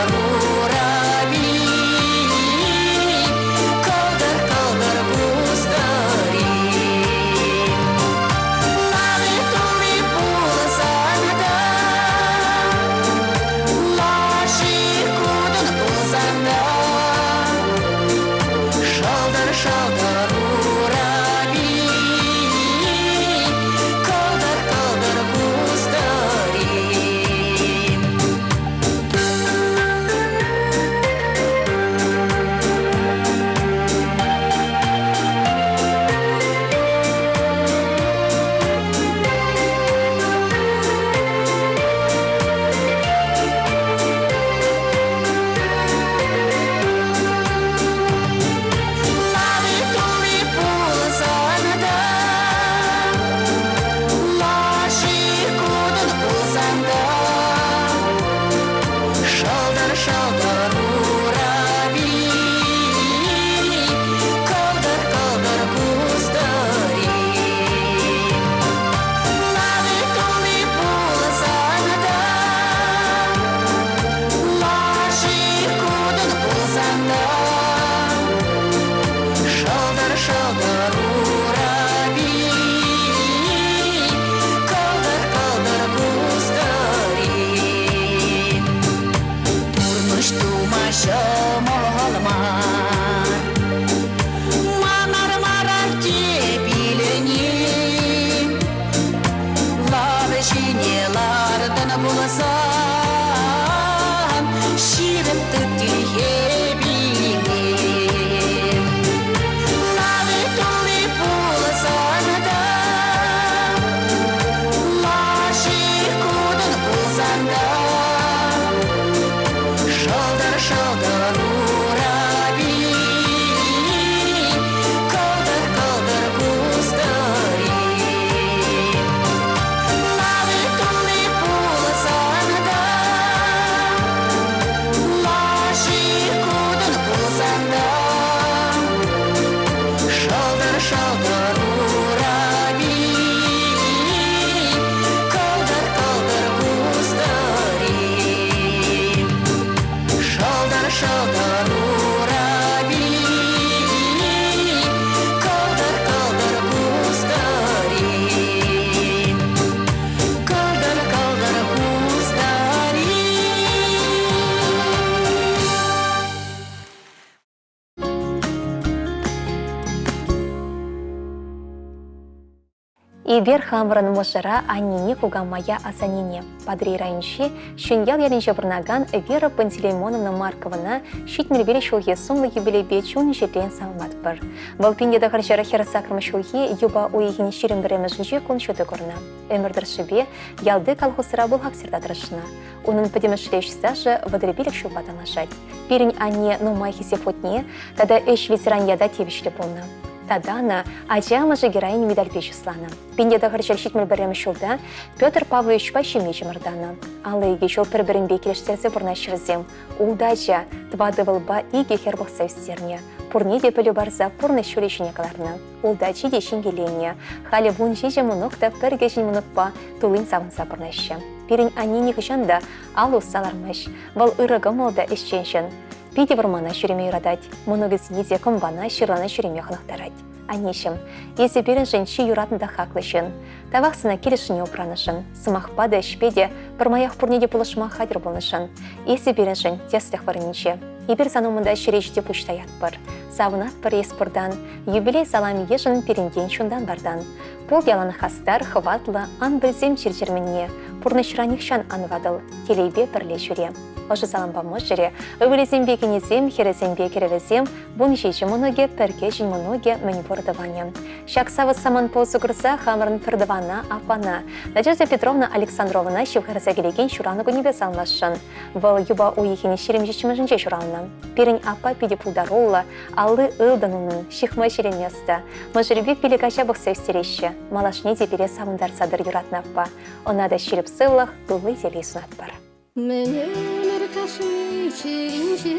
Эпир хамӑрӑн мӑшӑра аннене кукамая асаннене Патӑрьел районӗнчи Ҫӗньял ялӗнче пурӑнакан Вера Пантелеймоновна Марковӑна 75 ҫулхи сумлӑ юбилейпе чун-чӗререн саламлатпӑр. Вӑл 1948 ҫулхи юпа уйӑхӗн 21-мӗшӗнче кун ҫути курнӑ. Ӗмӗр тӑршшӗпе ялти колхозра бухгалтерта тӑрӑшнӑ. Унӑн пӗтӗмӗшле ӗҫ стажӗ 35 ҫулпа танлашать. Пирӗн анне нумай хисеп хутне тата ӗҫ ветеран ята тивӗҫлӗ пулнӑ. Тата ӑна Ача амӑшӗ героинь медальпе чысланӑ. 1971 ҫулта Петр Павловичпа ҫемье чӑмӑртанӑ. 52 ҫул пӗр-пӗринпе килӗштерсе пурӑнаҫҫӗ вӗсем. Ултӑ ача, тӑватӑ ывӑлпа икӗ хӗр пӑхса ӳстернӗ. Пурне те пӗлӳ парса пурнӑҫ ҫулӗ ҫине кӑларнӑ. Ултӑ ачи те ҫемьеленнӗ. Халӗ 17 мӑнук та пӗр кӗҫӗн мӑнукпа туллин савӑнса пурӑнаҫҫӗ. Пирӗн анне нихӑҫан та алӑ усса лармасть. Вӑл ырӑ кӑмӑл та ӗҫчен ҫын. Питӗ вӑрмана ҫӳреме юратать. Мӑнукӗсене те кӑмпана, ҫырлана ҫӳреме хӑнӑхтарать. Аннеҫӗм, эсӗ пирӗншӗн чи юратнӑ та хаклӑ ҫын. Тавах сана килӗшнине упранӑшӑн, сӑмахпа та, ӗҫпе те пӗрмаях пурне те пулӑшма хатӗр пулнӑшӑн. Эсӗ пирӗншӗн тӗслӗх вырӑнӗнче. Эпир сан умӑнта ҫӗре ҫити пуҫ таятпӑр. Савӑнатпӑр эс пуртан, юбилей салам йышӑн пирӗнтен чунтан вартан. Пул ялан хастар, хӑватлӑ, ан пӗлсем чир-чӗрменне, пурнӑҫра нихҫан ан ватӑл, телейпе пӗрле ҫӳре. Ӑшӑ салампа мӑшӑрӗ, ывӑлӗсемпе кинӗсем, хӗрӗсемпе кӗрӗвӗсем, 17 мӑнукӗ, пӗр кӗҫӗн мӑнукӗ мӗнпур тӑванӗ. Ҫак савӑт самантпа усӑ курса хамӑрӑн пӗртӑвана, аппана, Надежда Петровна Александровӑна ҫывхарса килекен ҫуралнӑ кунӗпе саламласшӑн. Вӑл юпа уйӑхӗн 27-мӗшӗнче ҫуралнӑ. Пирӗн аппа питӗ пултаруллӑ, алли ылтӑн унӑн, ҫыхма ҫӳремест. Мӑшӑрӗпе пилӗк ача пӑхса ӳстереҫҫӗ. Малашне те пире савӑнтарса тӑр юратнӑ аппа. Ӑна та ҫирӗп сывлӑх, тулли телей сунатпӑр. Мӗн ӗмӗр кашни чӗринче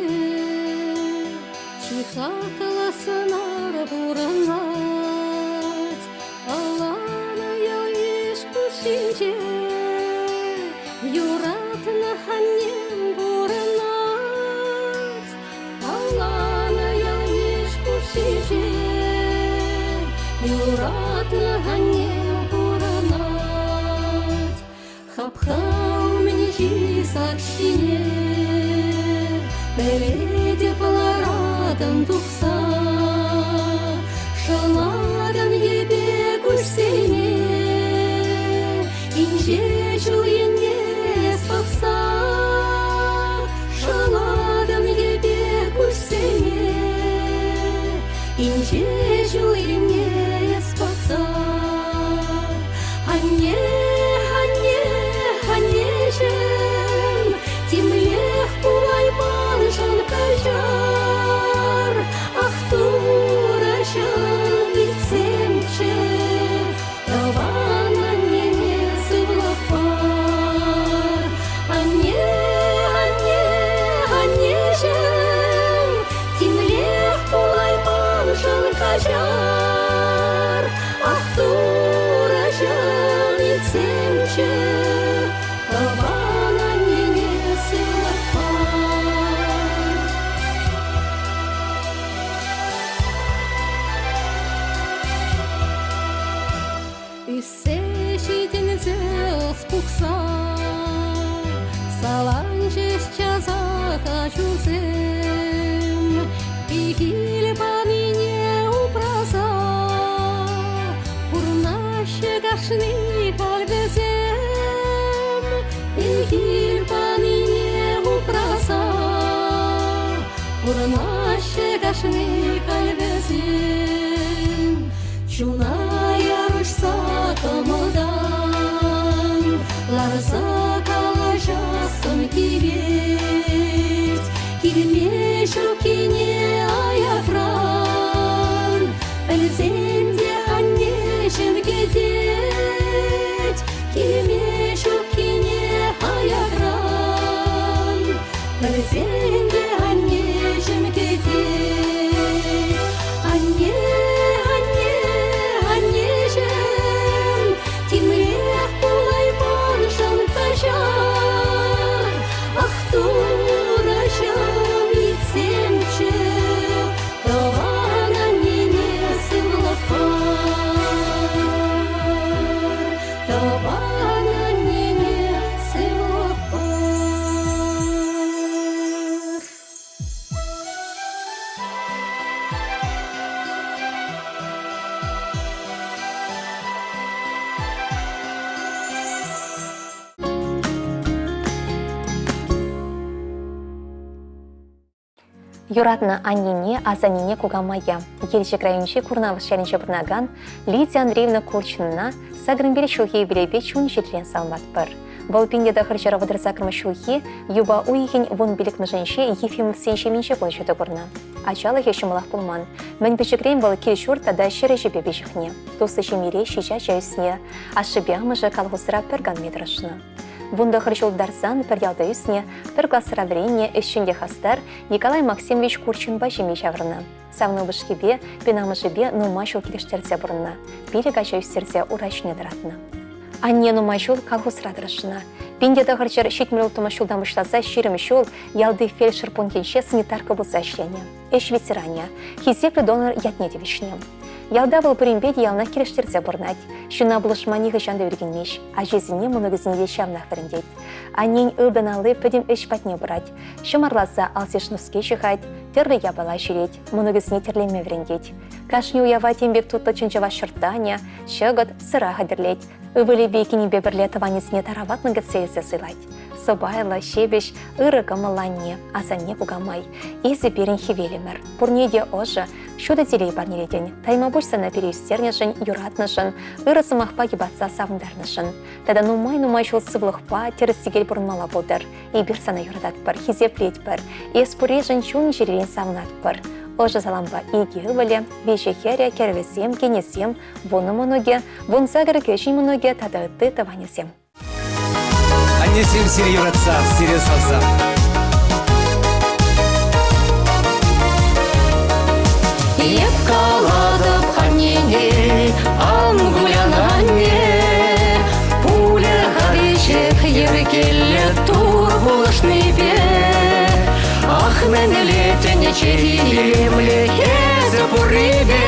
чи хаклӑ сӑнар пурӑнать. Палланӑ ял-йыш хушшинче юратнӑ аннем пурӑнать. Палланӑ ял-йыш хушшинче юратнӑ аннем пурӑнать. Хапха умӗнчи сак ҫине пӗлетӗп ларатӑн тухса. Шӑлатӑн йӗпе куҫсене инҫе ҫул енне эс пӑхса. Шӑлатӑн йӗпе куҫсене инҫе ҫул енне эс пӑхса. Анне, анне, аннеҫӗм, темлех пулайманшӑн каҫар. Ах, Турӑҫӑм, илтсемччӗ, тӑван аннене сывлӑх пар. Анне, анне, аннеҫӗм, темлех пулайманшӑн каҫар. Ах, Турӑҫӑм, илтсемччӗ, тӑван аннене сывлӑх пар. Ӳссе ҫитӗнсе ӑс пухса саланчӗҫ часах ачусем. Пехил панине упраса пурӑнаҫҫӗ кашни халь вӗсем. Пехил панине упраса пурӑнаҫҫӗ кашни халь вӗсем. Чуна ярӑҫса кӑмӑлтан ларса калаҫассӑн килет. Килме ҫуккине аякран пӗлсен те аннеҫӗм кӗтет. Килме ҫуккине аякран пӗлсен те аннеҫӗм кӗтет. Анне, анне, аннеҫӗм, темлех пулайманшӑн каҫар. Ах, Турӑҫӑм, илтсемччӗ, тӑван аннене сывлӑх пар. Тӑван аннене сывлӑх пар. Юратнӑ аннене, асаннене кукамая, Елчӗк районӗнчи Курнавӑш ялӗнче пурӑнакан Лидия Андреевна Курчинӑна 85 ҫулхи юбилейпе чун-чӗререн саламлатпӑр. Вӑл 1938 ҫулхи юпа уйӑхӗн 15-мӗшӗнче Ефимовсен ҫемйинче кун ҫути курнӑ. Ачалӑхӗ ҫӑмӑлах пулман. Мӗн пӗчӗкрен вӑл кил-ҫурт тата ҫӗр ӗҫӗпе пиҫӗхнӗ. Туслӑ ҫемьере ҫичӗ ача ӳснӗ. Ашшӗпе амӑшӗ колхозра пӗр канми тӑрӑшнӑ. 19 ҫул тарсан пӗр ялта ӳснӗ, пӗр класра вӗреннӗ ӗҫчен те хастар Николай Максимович Курчинпа ҫемье ҫавӑрнӑ. Савнӑ упӑшкипе, пенамӑшӗпе нумай ҫул килӗштерсе пурӑннӑ, пилӗк ача ӳстерсе ура ҫине тӑратнӑ. Анне нумай ҫул колхозра тӑрӑшнӑ. 1976 ҫултан пуҫласа 20 ҫул ялти фельдшер пунктӗнче санитарка пулса ӗҫленӗ. Ӗҫ ветеранӗ, хисеплӗ донор ятне тивӗҫнӗ. Ялта вӑл пуринпе те яланах килӗштерсе пурӑнать. Ҫынна пулӑшма нихӑҫан та ӳркенмест, ачисене, мӑнукӗсене те ҫавнах вӗрентет. Аннен ылтӑн алли пӗтӗм ӗҫ патне пырать. Ҫӑмарласа алсиш-нуски ҫыхать, тӗрлӗ япала ҫӳрет, мӑнукӗсене тӗрлеме вӗрентет. Кашни уява тем пек тутлӑ чӑн-чӑваш шӑрттанӗ, чӑкӑт, сӑра хатӗрлет. Ывӑлӗпе кинӗпе пӗрле тӑванӗсене тараватлӑн кӗтсе илсе сӑйлать. Сӑпайлӑ, ҫепӗҫ, ырӑ кӑмӑллӑ анне, асанне кукамай. Эсӗ пирӗн хӗвелӗмӗр. Пурне те ӑшӑ, ҫутӑ телей парнелетӗн. Тайма пуҫ сана пире ӳстернӗшӗн, юратнӑшӑн, ырӑ сӑмахпа йӑпатса савӑнтарнӑшӑн. Тата нумай-нумай ҫул сывлӑхпа тӗрӗс-тӗкел пурӑнмалла пултӑр. Эпир сана юрататпӑр, хисеплетпӗр. Эс пурришӗн чун-чӗререн савӑнатпӑр. Ӑшӑ салампа икӗ ывӑлӗ, виҫӗ хӗрӗ, кӗрӗвӗсем, кинӗсем, вунӑ мӑнукӗ, 18 кӗҫӗн мӑнукӗ тата ытти тӑванӗсем. Аннесем сире юратса, сире савса. Эп калатӑп аннене, ан кулян анне, пулӗ-ха веҫех йӗркеллӗ Тур пулӑшнипе. Ах, мӗнле тӗнче илемлӗ эсӗ пуррипе,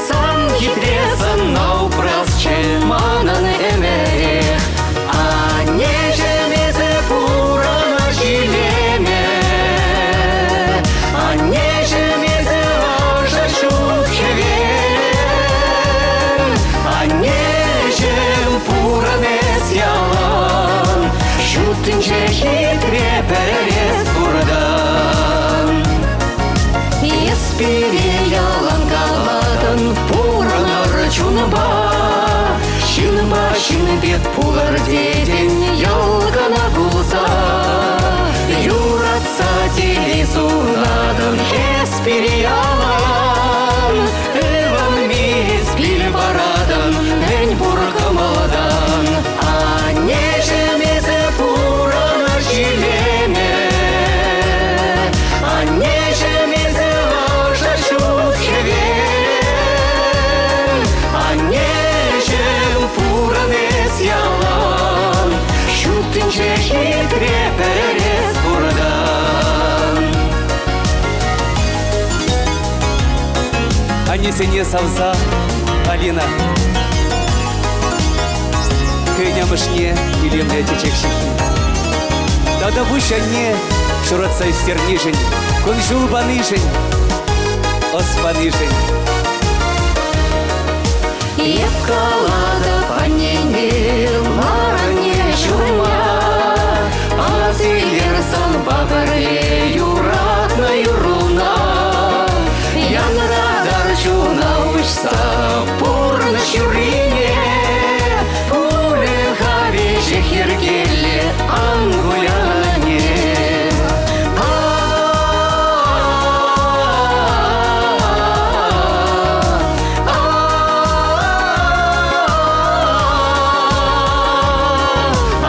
сан хитре сӑнна упрасчӗ манӑн ӗмӗрех. Аннеҫӗм, эсӗ пурӑнӑҫ илемӗ, Аннеҫӗм, эсӗ ӑшӑ ҫут хӗвел. Аннеҫӗм, пурӑн эс ялан, Ҫут тӗнче хитре пӗр эс пуртан. Эс пире ялан калатӑн, пурӑнӑр чунпа, Ҫынпа ҫын пек пулӑр тетӗн, йӑл кӑна кулса. Юратса телей сунатӑн эс пире ялан, Ывӑнми эс пил паратӑн мӗн пур кӑмӑлтан. Аннеҫӗм, эсӗ пурӑнӑҫ илемӗ, Аннеҫӗм, эсӗ ӑшӑ ҫут хӗвел. Аннеҫӗм, пурӑн эс ялан, Ҫут тӗнче хитре пӗр эс пуртан. Аннесене савса Алина хӑйӗн амӑшне илемлӗ чечек ҫыххи. Тата пуҫ анне ҫуратса ӳстернишӗн, кун-ҫул панишӗн, ӑс панишӗн. Эп калатӑп аннене, лар анне ҫума, ас илер санпа пӗрле юратнӑ юрруна. Янратар чуна уҫса пурнӑҫ юррине, пулӗ-ха веҫех йӗркеллӗ, ан кулян анне.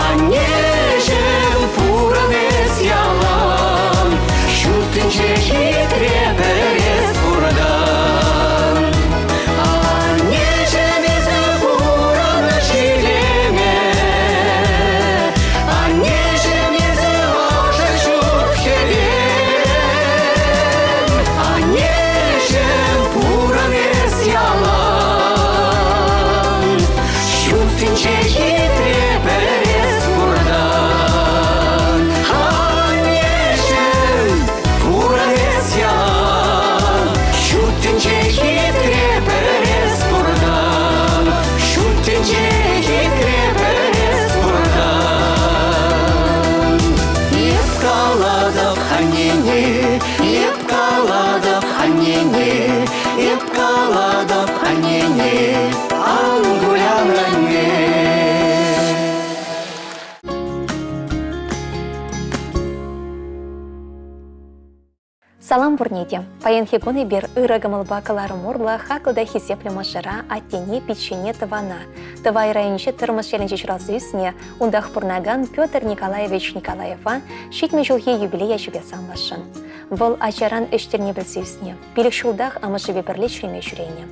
Аннеҫӗм, пурӑн эс ялан. аннене, эп калатӑп аннене, эп калатӑп аннене, ан кулян анне. Салам пурне те! Паянхи кун эпир ырӑ кӑмӑлпа кӑларӑм урлӑ хаклӑ та хисеплӗ мӑшӑра, аттене, пиччене, тӑвана, Тӑвай районӗнчи Тӑрмӑш ялӗнче ҫуралса ӳснӗ, унтах пурӑнакан Петр Николаевич Николаева 70 ҫулхи юбилей ячӗпе саламласшӑн. Вӑл ачаран ӗҫ тӗлне пӗлсе ӳснӗ, пилӗк ҫултах амӑшӗпе пӗрле ҫӳреме ҫӳренӗ.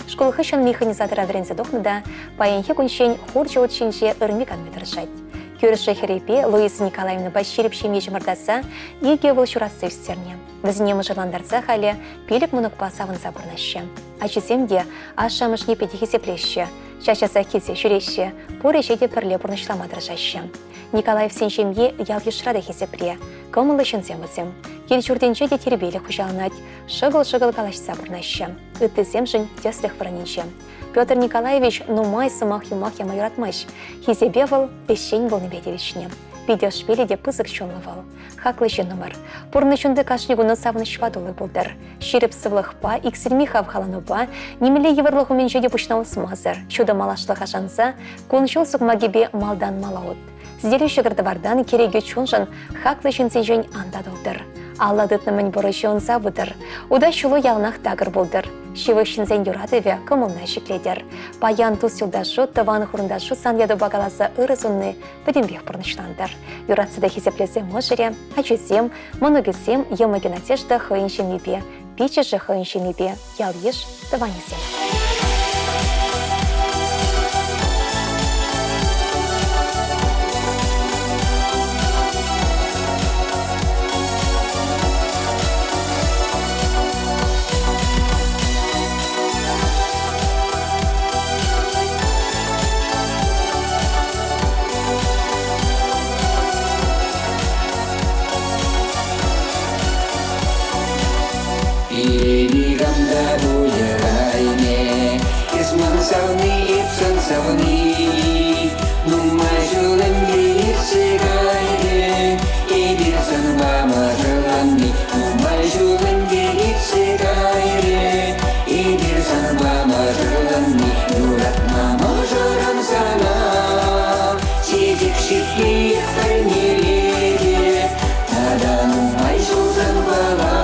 Шкул хыҫҫӑн механизатора вӗренсе тухнӑ та паянхи кунччен хурҫӑ ут ҫинче ырми-канми тӑрӑшать. Кӳршӗ хӗрӗпе Луиза Николаевнӑпа ҫирӗп ҫемье чӑмӑртаса икӗ ывӑл ҫуратса ӳстернӗ. Вӗсене мӑшӑрлантарса халӗ пилӗк мӑнукпа савӑнса пурӑнаҫҫӗ. Ачисем те ашшӗ-амӑшне питӗ хисеплеҫҫӗ, час-часах килсе ҫӳреҫҫӗ, пур ӗҫе те пӗрле пурнӑҫлама тӑрӑшаҫҫӗ. Николаевсен ҫемйи ял-йышра та хисепре, кӑмӑллӑ ҫынсем вӗсем. Кил-ҫуртӗнче те тирпейлӗх хуҫаланать, шӑкӑл-шӑкӑл калаҫса пурӑнаҫҫӗ. Ыттисемшӗн тӗслӗх вырӑнӗнче. Петр Николаевич нумай сӑмах-юмах яма юратмасть. Хисепе вӑл ӗҫчен пулнипе тивӗҫнӗ. Питӗ ӑшпиллӗ те пысӑк чунлӑ вӑл. Хаклӑ ҫыннӑмӑр. Пурнӑҫунти кашни куну савӑнӑҫпа тулли пултӑр. Ҫирӗп сывлӑхпа, иксӗлми хавхаланупа, нимӗнле йывӑрлӑх умӗнче те пуҫна усмасӑр, ҫутӑ малашлӑха шанса, кун-ҫул сукмакӗпе малтан мала ут. Сӗтеле ҫӑкӑр-тӑвартан кӗреке чуншӑн хаклӑ ҫынсенчен ан татӑлтӑр. Алла тытнӑ мӗн пур ӗҫе ӑнса пытӑр. Утас ҫулу яланах такӑр пултӑр. Ҫывӑх ҫынсен юратӑвӗ кӑмӑлна ҫӗклетӗр. Паян тус-юлташу, тӑван-хурӑнташу сан ятупа каласа ырӑ сунни пӗтӗмпех пурнӑҫлантӑр. Юратса та хисеплесе мӑшӑрӗ, ачисем, мӑнукӗсем, йӑмӑкӗ Надежда хӑйӗн ҫемйипе, пиччӗшӗ хӑйӗн ҫемйипе, ял-йыш, тӑванӗсем. Пире никам та пулӗрайне, Эс ман савни, эп сан савни. Нумай ҫул ӗнтӗ иртсе кайрӗ, Эпир санпа мӑшӑрланни. Нумай ҫул ӗнтӗ иртсе кайрӗ, Эпир санпа мӑшӑрланни. Юратма мӑшӑрӑм сана, Чечек ҫыххи парнелетӗп, Тата нумай ҫулсан пала,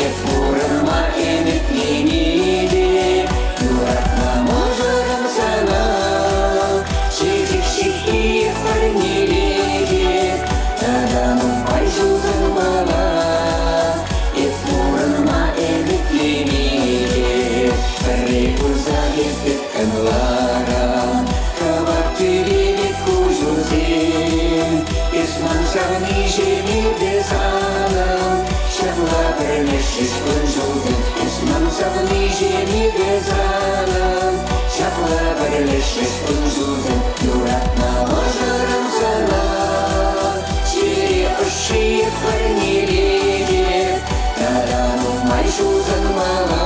Эп пурӑнма ӗмӗтленетӗп. Юратма мӑшӑрӑм сана, Чечек ҫыххи парнелетӗп, Тата нумай ҫулсан пала, Эп пурӑнма ӗмӗтленетӗп. Пӗрре курса эп тыткӑнларӑм, Кӑвак тӳпе пек куҫусем. Эс ман савниҫӗм те санӑн, Ҫапла пӗрлешрӗҫ кун-ҫулсем. Эс ман савниҫӗм те санӑн, Ҫапла пӗрлешрӗҫ кун-ҫулсем. Юратнӑ мӑшӑрӑм сана, Чӗре ӑшши парнелетӗп. Тата нумай ҫулсан мала,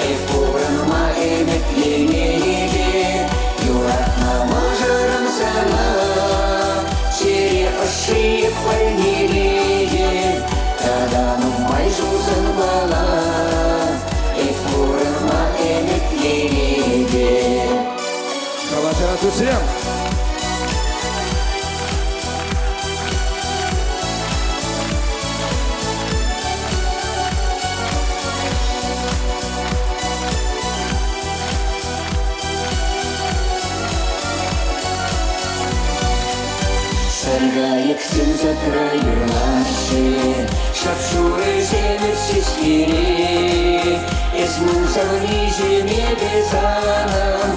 Эп пурӑнма ӗмӗтленетӗп. Юратнӑ мӑшӑрӑм сана, Чӗре ӑшши парнелетӗп. Тата нумай ҫулсан мала, Эп пурӑнма ӗмӗтленетӗп. Калаҫара туссем! Саркайӑксем садра юрлаҫҫӗ, Шап-шурӑ ҫемӗҫ ҫеҫкере. Эс ман савниҫӗм, эпӗ санӑн,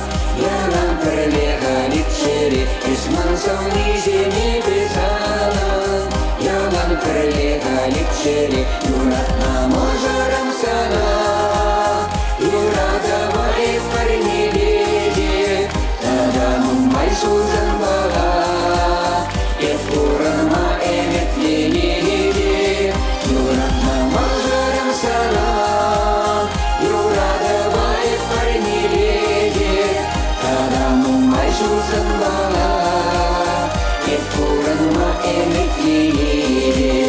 Ялан пӗрле халиччӗре. Эс ман савниҫӗм, эпӗ санӑн, Ялан пӗрле халиччӗре. Юратнӑ мӑшӑрӑм сана, Юратӑва эп парнелетӗп. Тата нумай ҫулсан пала, Эп пурӑнма ӗмӗтленетӗп. Юратнӑ мӑшӑрӑм сана, Юратӑва эп парнелетӗп. Тата нумай ҫулсан пала, Эп пурӑнма ӗмӗтленетӗп.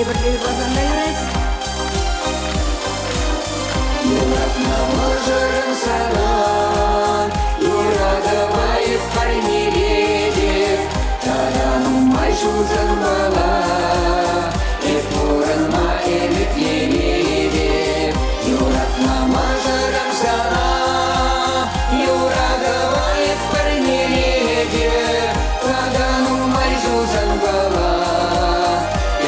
Пурте пӗрле юрласан та юрать. Юратнӑ мӑшӑрӑм сана, юратӑва эп парнелетӗп. Тата нумай ҫул санпала эп пурӑнма ӗмӗтленетӗп. Юратнӑ мӑшӑрӑм сана, юратӑва эп парнелетӗп. Тата нумай ҫул санпала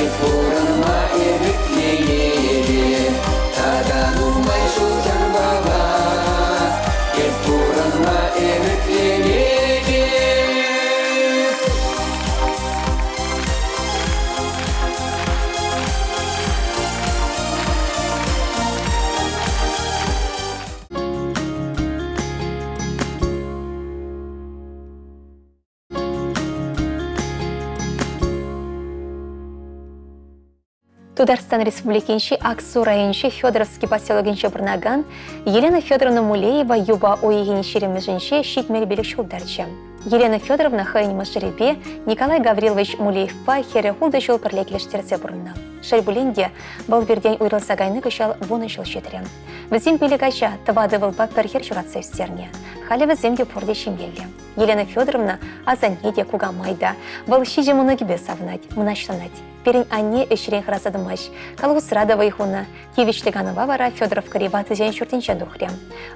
эп пурӑнма ӗмӗтленетӗп. Тата нумай ҫул санпала эп пурӑнма ӗмӗтленетӗп. Тутарстан Республикинчи Аксу районӗнчи Федоровски поселокӗнче пурӑнакан Елена Федоровна Мулеева юпа уйӑхӗн ҫирӗммӗшӗнче 75 ҫул тӑрчӗ. Елена Федоровна хӑйӗн мӑшӑрӗпе Николай Гаврилович Мулеевпа хӗрӗ ултӑ ҫул пӗрле килӗштерсе пурӑннӑ. Шел пулин те, вӑл пиртен уйрӑлса кайни кӑҫал вунӑ ҫул ҫитрӗ. Вӗсем пилӗк ача, тӑватӑ ывӑлпа пӗр хӗр ҫуратса ӳстернӗ. Халӗ вӗсем те пурте ҫемьеллӗ. Елена Федоровна асанне те, кукамай та. Вӑл ҫичӗ мӑнукӗпе савӑнать, мӑнаҫланать. Пирӗн анне ӗҫрен хӑраса тӑмасть, колхозра та вӑй хунӑ. Тивӗҫлӗ канӑва вара Федоровкӑри ватӑсен ҫуртӗнчен тухрӗ.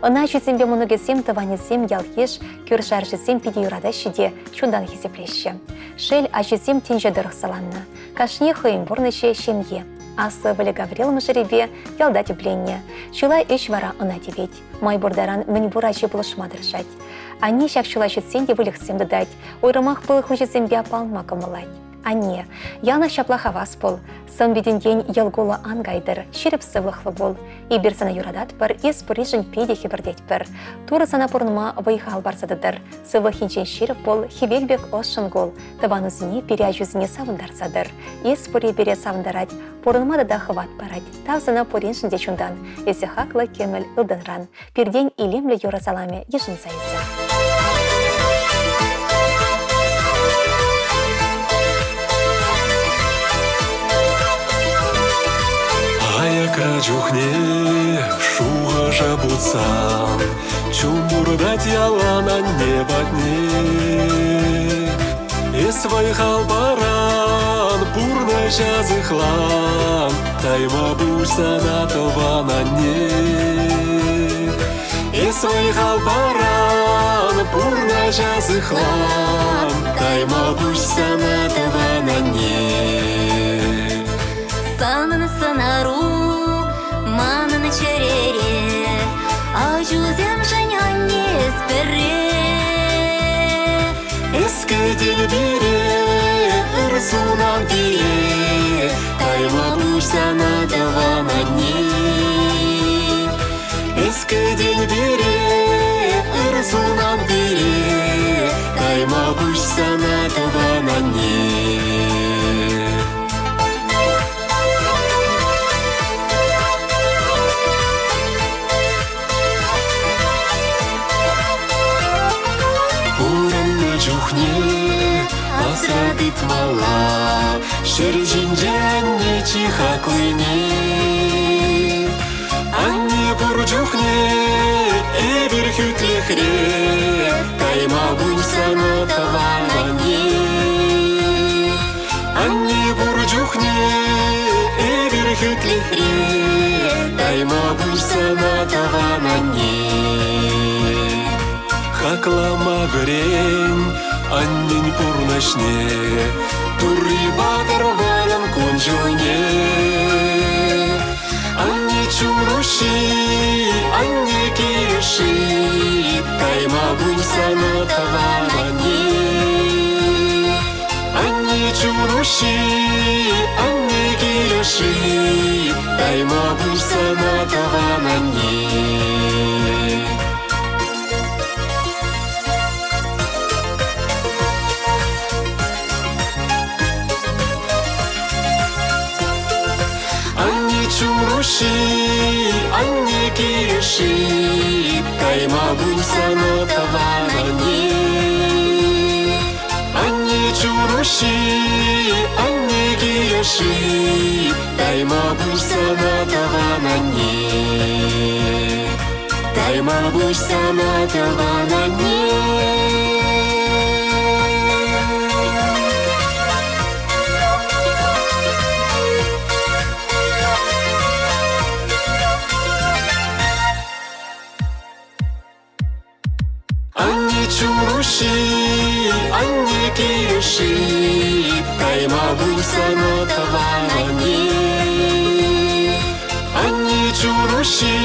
Ӑна ачисемпе мӑнукӗсем, тӑванӗсем, ял-йыш, кӳршӗ-аршӑсем питӗ юратаҫҫӗ те чунтан хисеплеҫҫӗ. Шел, ачисем тӗнче тӑрӑх саланнӑ. Кашни хӑйӗн пурнӑҫӗ, ҫемье. Аслӑ ывӑлӗ Гаврил мӑшӑрӗпе ялта тӗпленнӗ. Чылай ӗҫ вара ӑна тивет. Май пур таран мӗнпур ачи пулӑшма тӑрӑшать. Анне ҫак ҫула ҫитсен те выльӑхсем тытать, уйрӑмах пыл хуҫисемпе аппаланма кӑмӑллать. Анне, яланах ҫапла хавас пул, сӑн-питӗнтен йӑл-кулӑ ан кайтӑр, ҫирӗп сывлӑхлӑ пул. Эпир сана юрататпӑр, эс пурришӗн питӗ хӗпӗртетпӗр. Турӑ сана пурӑнма вӑй-хал парса тӑтӑр. Сывлӑх енчен ҫирӗп пул, хӗвел пек ӑшшӑн кул. Тӑванусене, пире ачусене савӑнтарса тӑр. Эс пурри пире савӑнтарать, пурӑнма тата хӑват парать. Тав сана пуриншӗн те чунтан. Эсӗ хаклӑ кӗмӗл ылтӑнран. Пиртен илемлӗ юрӑ саламӗ йышӑнса илсе. Аякра чухне шухӑша путсан чун туртать ялан анне патне. Эс вӑй-хал паран, пурнӑҫа сыхлан, тайма пуҫ сана тӑван анне. Эс вӑй-хал паран, пурнӑҫа сыхлан, тайма пуҫ сана тӑван анне. Санӑн сӑнару манӑн чӗрере, Ачусемшӗн анне эс пӗрре. Эс кӗтен пире, ыр сунан пире, тайма пуҫ сана тӑван анне. Эс кӗтен пире, ыр сунан пире, тайма пуҫ сана тӑван анне. Пурӑннӑ чухне асра тытмалла ҫӗр ҫинче анне чи хаклине. Анне пур чухне эпир хӳтлӗхре, кайма пуль сана тӑван анне. Анне пур чухне эпир хӳтлӗхре, тайма пуҫ сана тӑван анне. Хаклама вӗрен аннен пурнӑҫне, Турри патӑр манӑн кун-ҫулне. Анне чун-уҫҫи, анне килӗши, тайма пуҫ сана тӑван анне. Анне чун-уҫҫи, анне килӗши, тайма пуҫ сана тӑван анне. Анне чун-уҫҫи, анне килӗши, тайма пуҫ сана тӑван анне. Анне чун-уҫҫи, анне килӗши. килӗши, тайма пуҫ сана тӑван анне. Тайма пуҫ сана тӑван анне. Анне чуруши, анне килӗши, тайма пуҫ сана тӑван анне. Анне чуруши,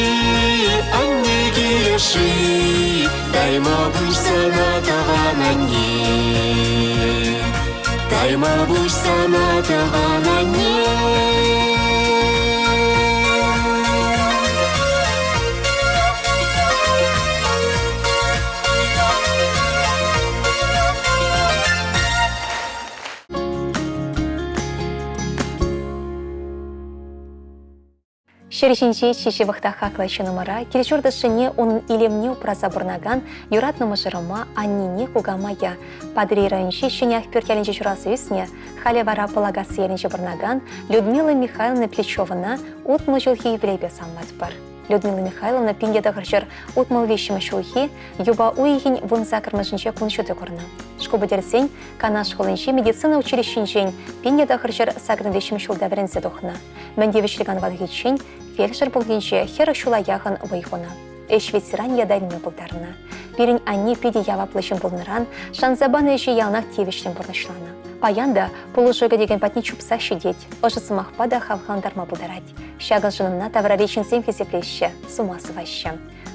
анне килӗши, тайма пуҫ сана тӑван анне. Тайма пуҫ сана тӑван анне. Ҫӗр ҫинчи чи ҫывӑх та хаклӑ ҫыннӑмӑра, кил-ҫурт ӑшшине унӑн илемне упраса пурӑнакан юратнӑ мӑшӑрӑма, аннене, кукамая, Патӑрьел районӗнчи Ҫӗнӗ Ахпӳрт ялӗнче ҫуралса ӳснӗ, халӗ вара Пӑлакасси ялӗнче пурӑнакан Людмила Михайловна Плечовӑна 60 ҫулхи юбилейпе саламлатпӑр. Людмила Михайловна 1963 ҫулхи юпа уйӑхӗн 18-мӗшӗнче кун ҫути курнӑ. Шкул пӗтерсен Канаш хулинчи медицина училищинчен 1983 ҫулта вӗренсе тухнӑ. Мӗн тивӗҫлӗ канӑва тухиччен фельдшер пунктӗнче 40 ҫула яхӑн вӑй хунӑ. Ӗҫ ветеранӗ ята илме пултарнӑ. Пирӗн анне питӗ яваплӑ ҫын пулнӑран шанса панӑ ӗҫе яланах тивӗҫлӗн пурнӑҫланӑ. Паян та пулӑшу кӗтекен патне чупса ҫитет, ӑшӑ сӑмахпа та хавхалантарма пултарать. Ҫакӑншӑн ӑна таврари ҫынсем хисеплеҫҫӗ, сума сӑваҫҫӗ.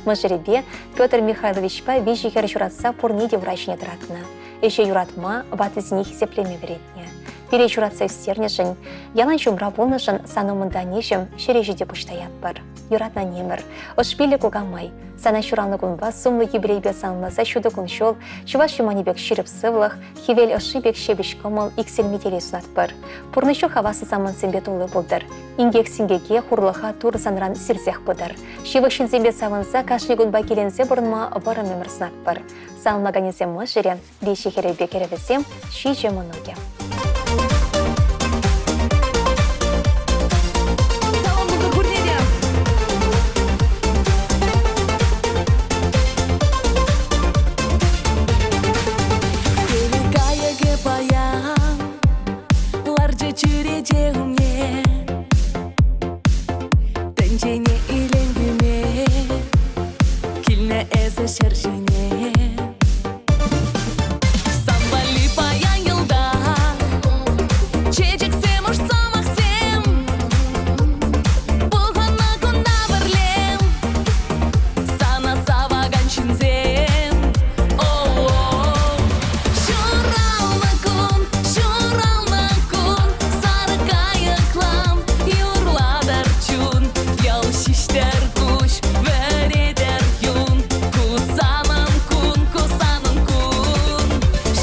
Мӑшӑрӗпе Петр Михайловичпа виҫӗ хӗр ҫуратса пурне те ура ҫине тӑратнӑ. Ӗҫе юратма, ваттисене хисеплеме вӗрентнӗ. Пире ҫуратса ӳстернӗшӗн, ялан ҫумра пулнӑшӑн сан умӑнта ниҫӗм ҫӗре ҫити пуҫ таятпӑр. Юратнӑ аннемӗр, ӑшпиллӗ кукамай, сана ҫуралнӑ кунпа сумлӑ юбилейпе саламласа ҫутӑ кун-ҫул, чӑваш юманӗ пек ҫирӗп сывлӑх, хӗвел ӑшши пек ҫепӗҫ кӑмӑл, иксӗлми телей сунатпӑр. Пурнӑҫу хаваслӑ самантсемпе тулли пултӑр. Инкек-синкеке, хурлӑха Турӑ санран сирсех пытӑр. Ҫывӑх ҫынсемпе савӑнса кашни кунпа киленсе пурӑнма вӑрӑм ӗмӗр сунатпӑр. Саламлаканӗсем мӑшӑрӗ, виҫӗ хӗрӗпе кӗрӗвӗсем, ҫичӗ мӑнукӗ. Салам пултӑр пурне те! Кайӑкӗ паян ларчӗ чӳрече умне. Тӗнчене илем кӳме килнӗ эсӗ ҫӗр ҫине. Сан валли паян йӑлтах чечексем, уш сӑмахсем. Пухӑннӑ кунта пӗрле сана савакан ҫынсем. О-о-о. Ҫуралнӑ кун, ҫуралнӑ кун, сарӑ кайӑклам юрлатӑр чун. Ял ҫиҫтӗр куҫ, вӗретӗр юн. Ку санӑн кун, ку санӑн кун.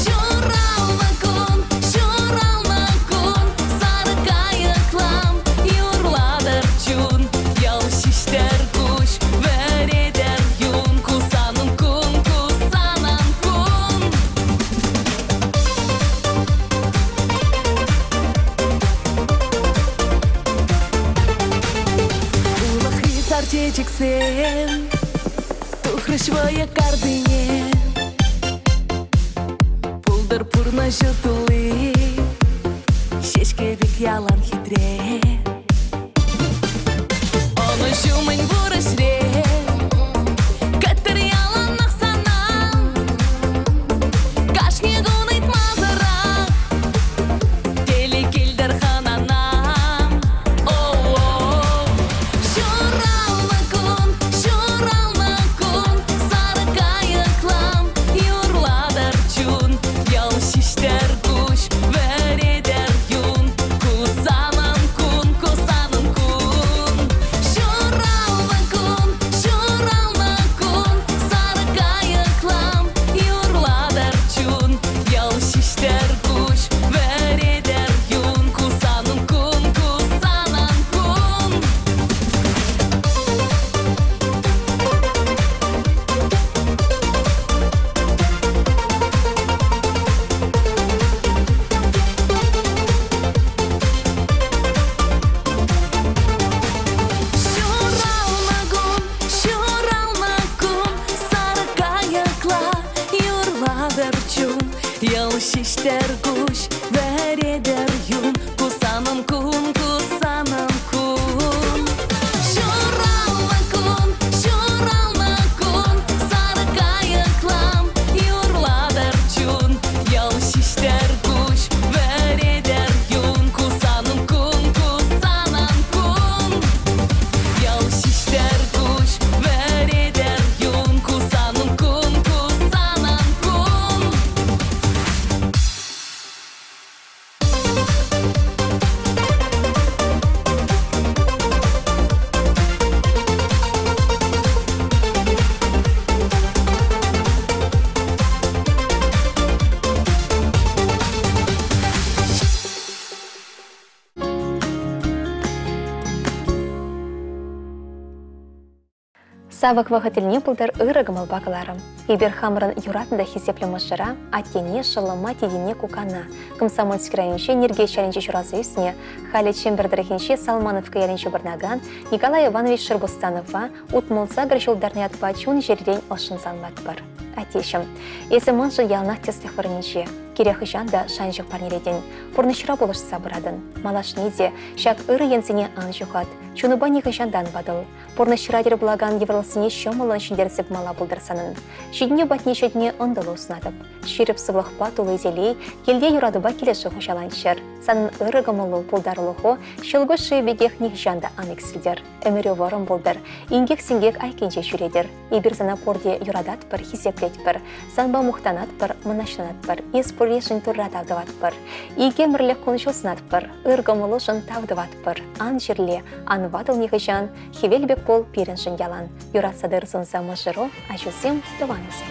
Ҫуралнӑ кун, ҫуралнӑ кун, сарӑ кайӑклам юрлатӑр чун. Ял ҫиҫтӗр куҫ, вӗретӗр юн. Ку санӑн кун, ку санӑн кун. Улӑхри сар чечексем тухрӗҫ вӑйӑ картине. Пултӑр пурнӑҫу тулли, ҫеҫке пек ялан хитре. Ӑнӑҫу мӗн пур ӗҫре, кӗттӗр яланах сана. Кашни кун ыйтмасӑрах телей килтӗр хӑнана. О-о-о. Ҫуралнӑ кун, ҫуралнӑ кун, сарӑ кайӑклам юрлатӑр чун. Ял ҫиҫтӗр куҫ, вӗретӗр юн. Ку санӑн кун, юн, ку санӑн кун, ку санӑн кун. Ҫуралнӑ кун, ҫуралнӑ кун, сарӑ кайӑклам юрлатӑр чун. Ял ҫиҫтӗр куҫ, вӗретӗр юн, ку санӑн кун, ку санӑн кун. Ял ҫиҫтӗр куҫ, вӗретӗр юн, ку санӑн кун, ку санӑн кун. Савӑк вӑхӑт илни пултӑр ырӑ кӑмӑлпа кӑларӑм. Эпир хамӑрӑн юратнӑ та хисеплӗ мӑшӑра, аттене, шӑллӑма, тетене, кукана, Комсомольски районӗнчи Нӗркеҫ ялӗнче ҫуралса ӳснӗ, халӗ Чӗмпӗр тӑрӑхӗнчи Салмановка ялӗнче пурӑнакан Николай Иванович Шербустанова 68 ҫултарнӑ ятпа чун-чӗререн ӑшшӑн саламлатпӑр. Аттеҫӗм, эсӗ маншӑн яланах тӗслӗх вырӑнӗнче. Кирек хӑҫан та шанчӑк парнелетӗн, пурнӑҫра пулӑшса пыратӑн. Малашне те ҫак ырӑ енсене ан ҫухат, чунупа нихӑҫан та ан ватӑл. Пурнӑҫра тӗл пулакан йывӑрлӑхсене ҫӑмӑллӑн ҫӗнтерсе пымалла пултӑр санӑн. Ҫитӗнӳ патне ҫитме ӑнтӑлу сунатӑп. Ҫирӗп сывлӑхпа тулли телей, килте юратупа килӗшӳ хуҫаланччӑр. Санӑн ырӑ кӑмӑлу, пултарулӑху ҫӑлкуҫ шывӗ пекех нихӑҫан та ан иксӗлтӗр. Ӗмӗрӳ вӑрӑм пултӑр, инкек-синкек айккинче ҫӳретӗр. Эпир сана пурте юрататпӑр, хисеплетпӗр, санпа мухтанатпӑр, мӑнаҫланатпӑр, эс пурришӗн Турра тав тӑватпӑр. Икӗмӗрлӗх кун-ҫул сунатпӑр, ыр кӑмӑлушӑн тав тӑватпӑр. Ан чирле, ан ватӑл нихӑҫан, хӗвел пек пул пирӗншӗн ялан. Юратса тӑр сунса мӑшӑру, ачусем, тӑванусем.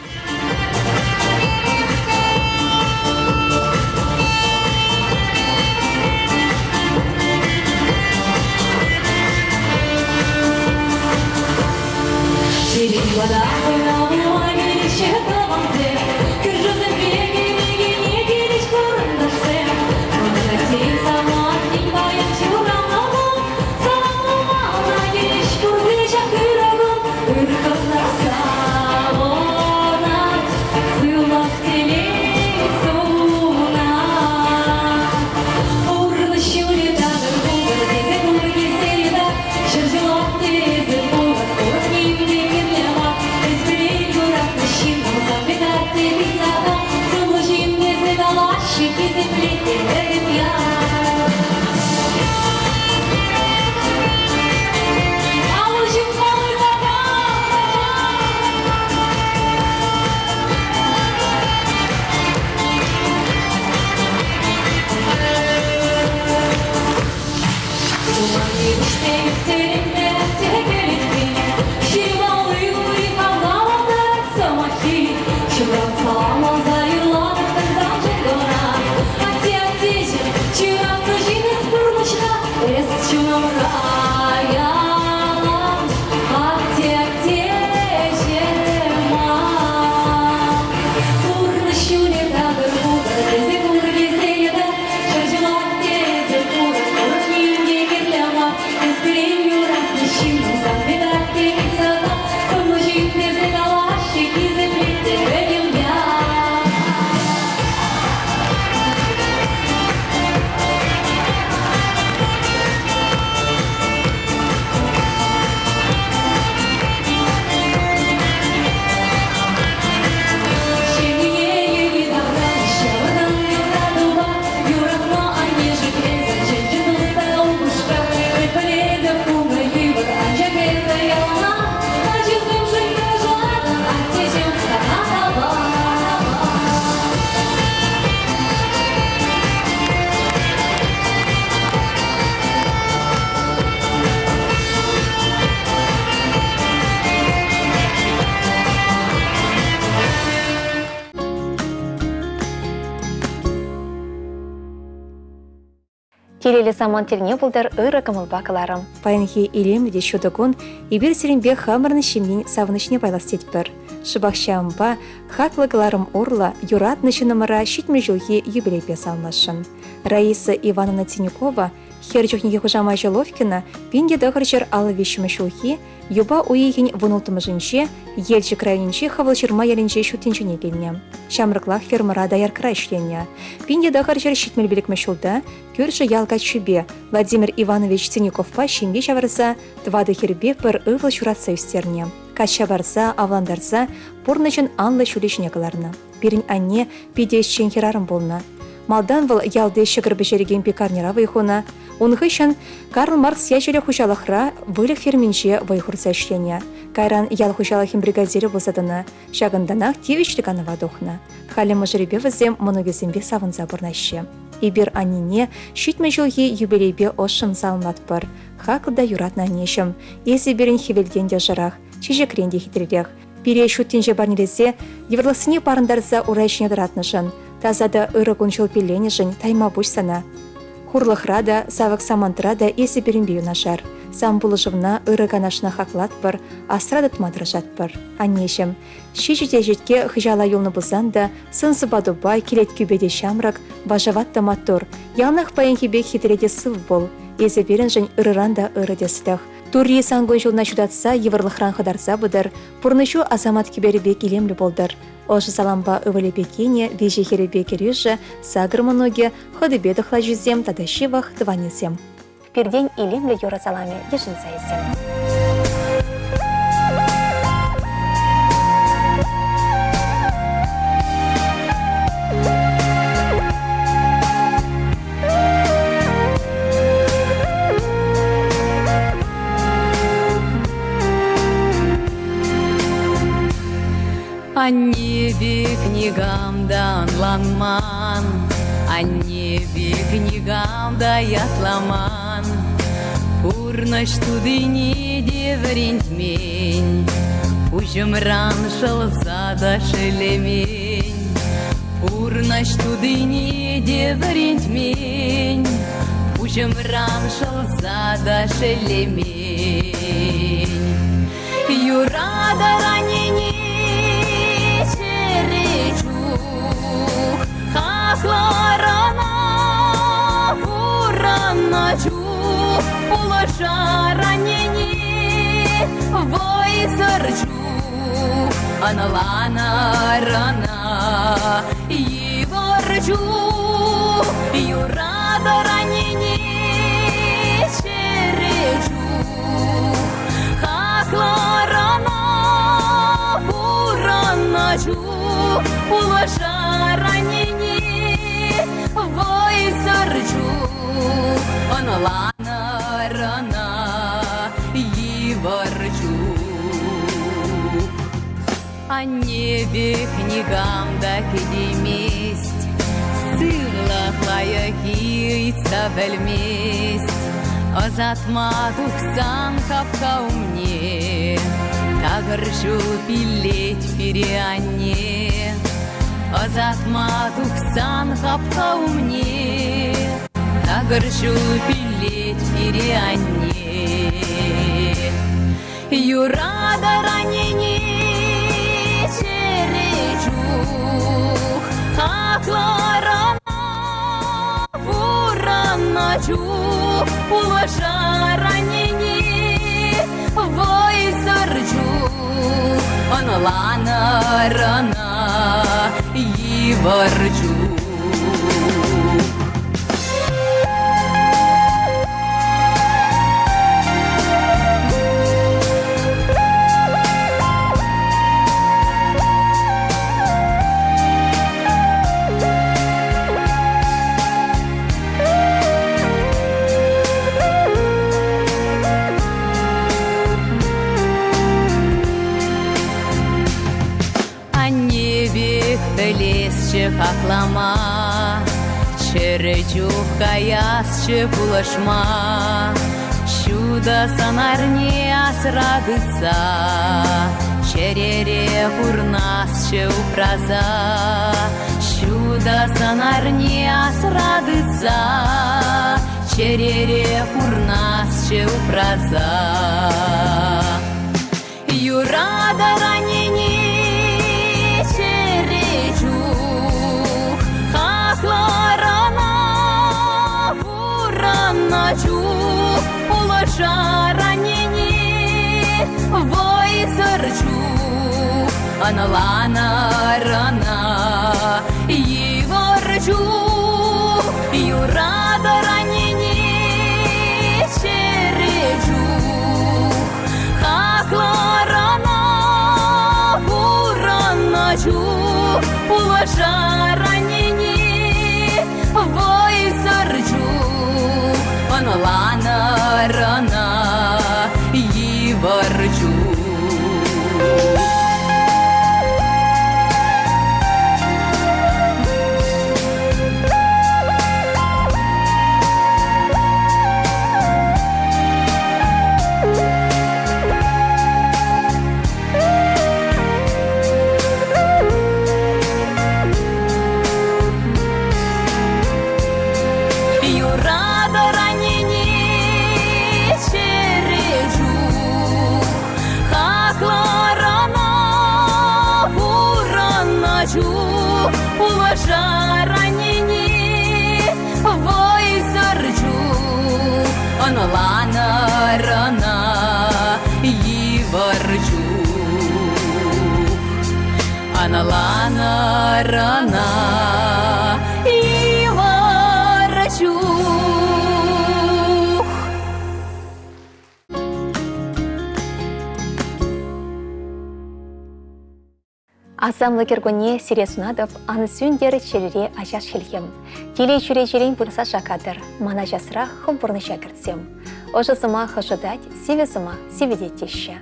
Телейлӗ самант тӗлне пултӑр ырӑ кӑмӑлпа кӑларӑм. Паянхи илемлӗ те ҫутӑ кун эпир сирӗнпе хамӑрӑн ҫемьен савӑнӑҫне пайлас тетпӗр. Шӑпах ҫавӑнпа хаклӑ кӑларӑм урлӑ юратнӑ ҫыннӑмӑра 70 ҫулхи юбилейпе саламласшӑн. Раиса Ивановна Тинюкова. Хӗр чухнехи хушамачӗ Ловкина 1953 ҫулхи юпа уйӑхӗн вунулттӑмӗшӗнче Елчӗк районӗнчи Хӑвӑлҫырма ялӗнче ҫут тӗнчене килнӗ. Ҫамрӑклах фермӑра дояркӑра ӗҫленӗ. 1975 ҫулта кӳршӗ ял каччипе Владимир Иванович Тинюковпа ҫемье ҫавӑрса тӑватӑ хӗрпе пӗр ывӑл ҫуратса ӳстернӗ. Качча парса, авлантарса пурнӑҫӑн анлӑ ҫулӗ ҫине кӑларнӑ. Пирӗн анне питӗ ӗҫчен хӗрарӑм пулнӑ. Малтан вӑл ялти ҫӑкӑр пӗҫерекен пекарньӑра вӑй хунӑ. Ун хыҫҫӑн Карл Маркс ячӗллӗ хуҫалӑхра выльӑх ферминче вӑй хурса ӗҫленӗ. Кайран ял хуҫалӑхӗн бригадирӗ пулса тӑнӑ. Ҫакӑнтанах тивӗҫлӗ канӑва тухнӑ. Халӗ мӑшӑрӗпе вӗсем мӑнукӗсемпе савӑнса пурӑнаҫҫӗ. Эпир аннене 70 ҫулхи юбилейпе ӑшшӑн саламлатпӑр. Хаклӑ та юратнӑ аннеҫӗм, эсӗ пирӗн хӗвелтен те ӑшӑрах, чечекрен те хитререх. Пире ҫут тӗнче парнелесе, йывӑрлӑхсене парӑнтарса ура ҫине тӑратнӑшӑн, таса та ырӑ кун-ҫул пилленӗшӗн тайма пуҫ сана. Хурлӑхра та, савӑк самантра та эсӗ пирӗнпе юнашар. Сан пулӑшӑвна, ырӑ канашна хаклатпӑр, асра тытма тӑрӑшатпӑр. Аннеҫӗм, ҫичӗ теҫетке хыҫала юлнӑ пулсан та, сӑн-сӑпатупа, килет-кӳпе те ҫамрӑк, вашават та маттур. Яланах паянхи пек хитре те сыв пул. Эсӗ пирӗншӗн ырӑран та ырӑ тӗслӗх. Турри сан кун-ҫулна ҫутатса йывӑрлӑхран хӑтарса пытӑр, пурнӑҫу асамат кӗперӗ пек илемлӗ пултӑр. Ӑшӑ салампа ывӑлӗпе кинӗ, виҫӗ хӗрӗпе кӗрӳшӗ, сакӑр мӑнукӗ, хӑтипе тӑхлачисем тата ҫывӑх тӑванӗсем. Пиртен илемлӗ юрӑ саламӗ йышӑнса илсем. Анне пек никам та ӑнланман, Анне пек никам та ятламан. Пурнӑҫ тутине те вӗрентмен, Пуҫӑмран шӑлса та шеллемен. Пурнӑҫ тутине те вӗрентмен, Пуҫӑмран шӑлса та шеллемен. Юратӑр аннене чӗре чух, Хаклӑр ӑна пурӑннӑ чух, Пулӑшар аннене вӑйсӑр чух, Ӑнланӑр ӑна йывӑр чух, Юратӑр аннене чӗре чух, Хаклӑр ӑна пурӑннӑ чух, Пулӑшар аннене вӑйсӑр чух, Ӑнланӑр ӑна йывӑр чух. Анне пек никам та кӗтеймест, Сывлӑх лайӑххи ыйтса пӗлмест. Ӑсатма тухсан хапха умне Такӑр ҫул пиллет пире анне. Ӑсатма тухсан хапха умне Такӑр ҫул пиллет пире анне. Юратӑр аннене чӗре чух, Хаклӑр ӑна пурӑннӑ чух, Пулӑшар аннене вӑйсӑр чух, Ӑнланӑр ӑна йывӑр чух. Анне пек пӗлесчӗ хаклама, Чӗрӗ чух каясчӗ пулӑшма. Ҫутӑ сӑнарне асра тытса, Чӗрере пурнасчӗ упраса. Ҫутӑ сӑнарне асра тытса, Чӗрере пурнасчӗ упраса. Юратӑр аннене чӗре чух, Хаклӑр ӑна пурӑннӑ. чух пулӑшараннине вӑйсӑр чух ӑнланар ӑна. Йывӑр чух юратӑр аннене чӗре чух хаклӑр ӑна пурӑннӑ чух пулӑшар аннене вӑйсӑр чух ӑнланӑр ӑна йывӑр чух. Юратӑр аннене чӗре чух, хаклӑр ӑна пурӑннӑ чух, пулӑшар аннене вӑйсӑр чух, ӑнланӑр ӑна йывӑр чух. Ӑнланӑр ӑна йывӑр чух. Асамлӑ кӗркунне сире сунатӑп, ан сӳнтер чӗрере ачаш хӗлхем. Телей чӳречерен пырса шаккатӑр, мана часрах хӑв пурнӑҫа кӗртсем. Ӑшӑ сӑмах ӑшӑтать, сивӗ сӑмах сивӗтет теҫҫӗ.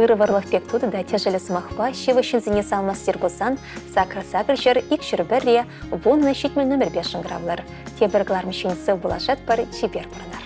Ырӑ вӑрлӑх пек тутӑ та тӗшӗллӗ сӑмахпа ҫывӑх ҫынсене салмастер пулсан сакӑр сакӑр ҫӗр ик 101 вуннӑ 70 номерпе шӑнкӑравлӑр. Тепӗр кӑларӑм ҫын сыв пулашатпӑр, чипер пурӑнар.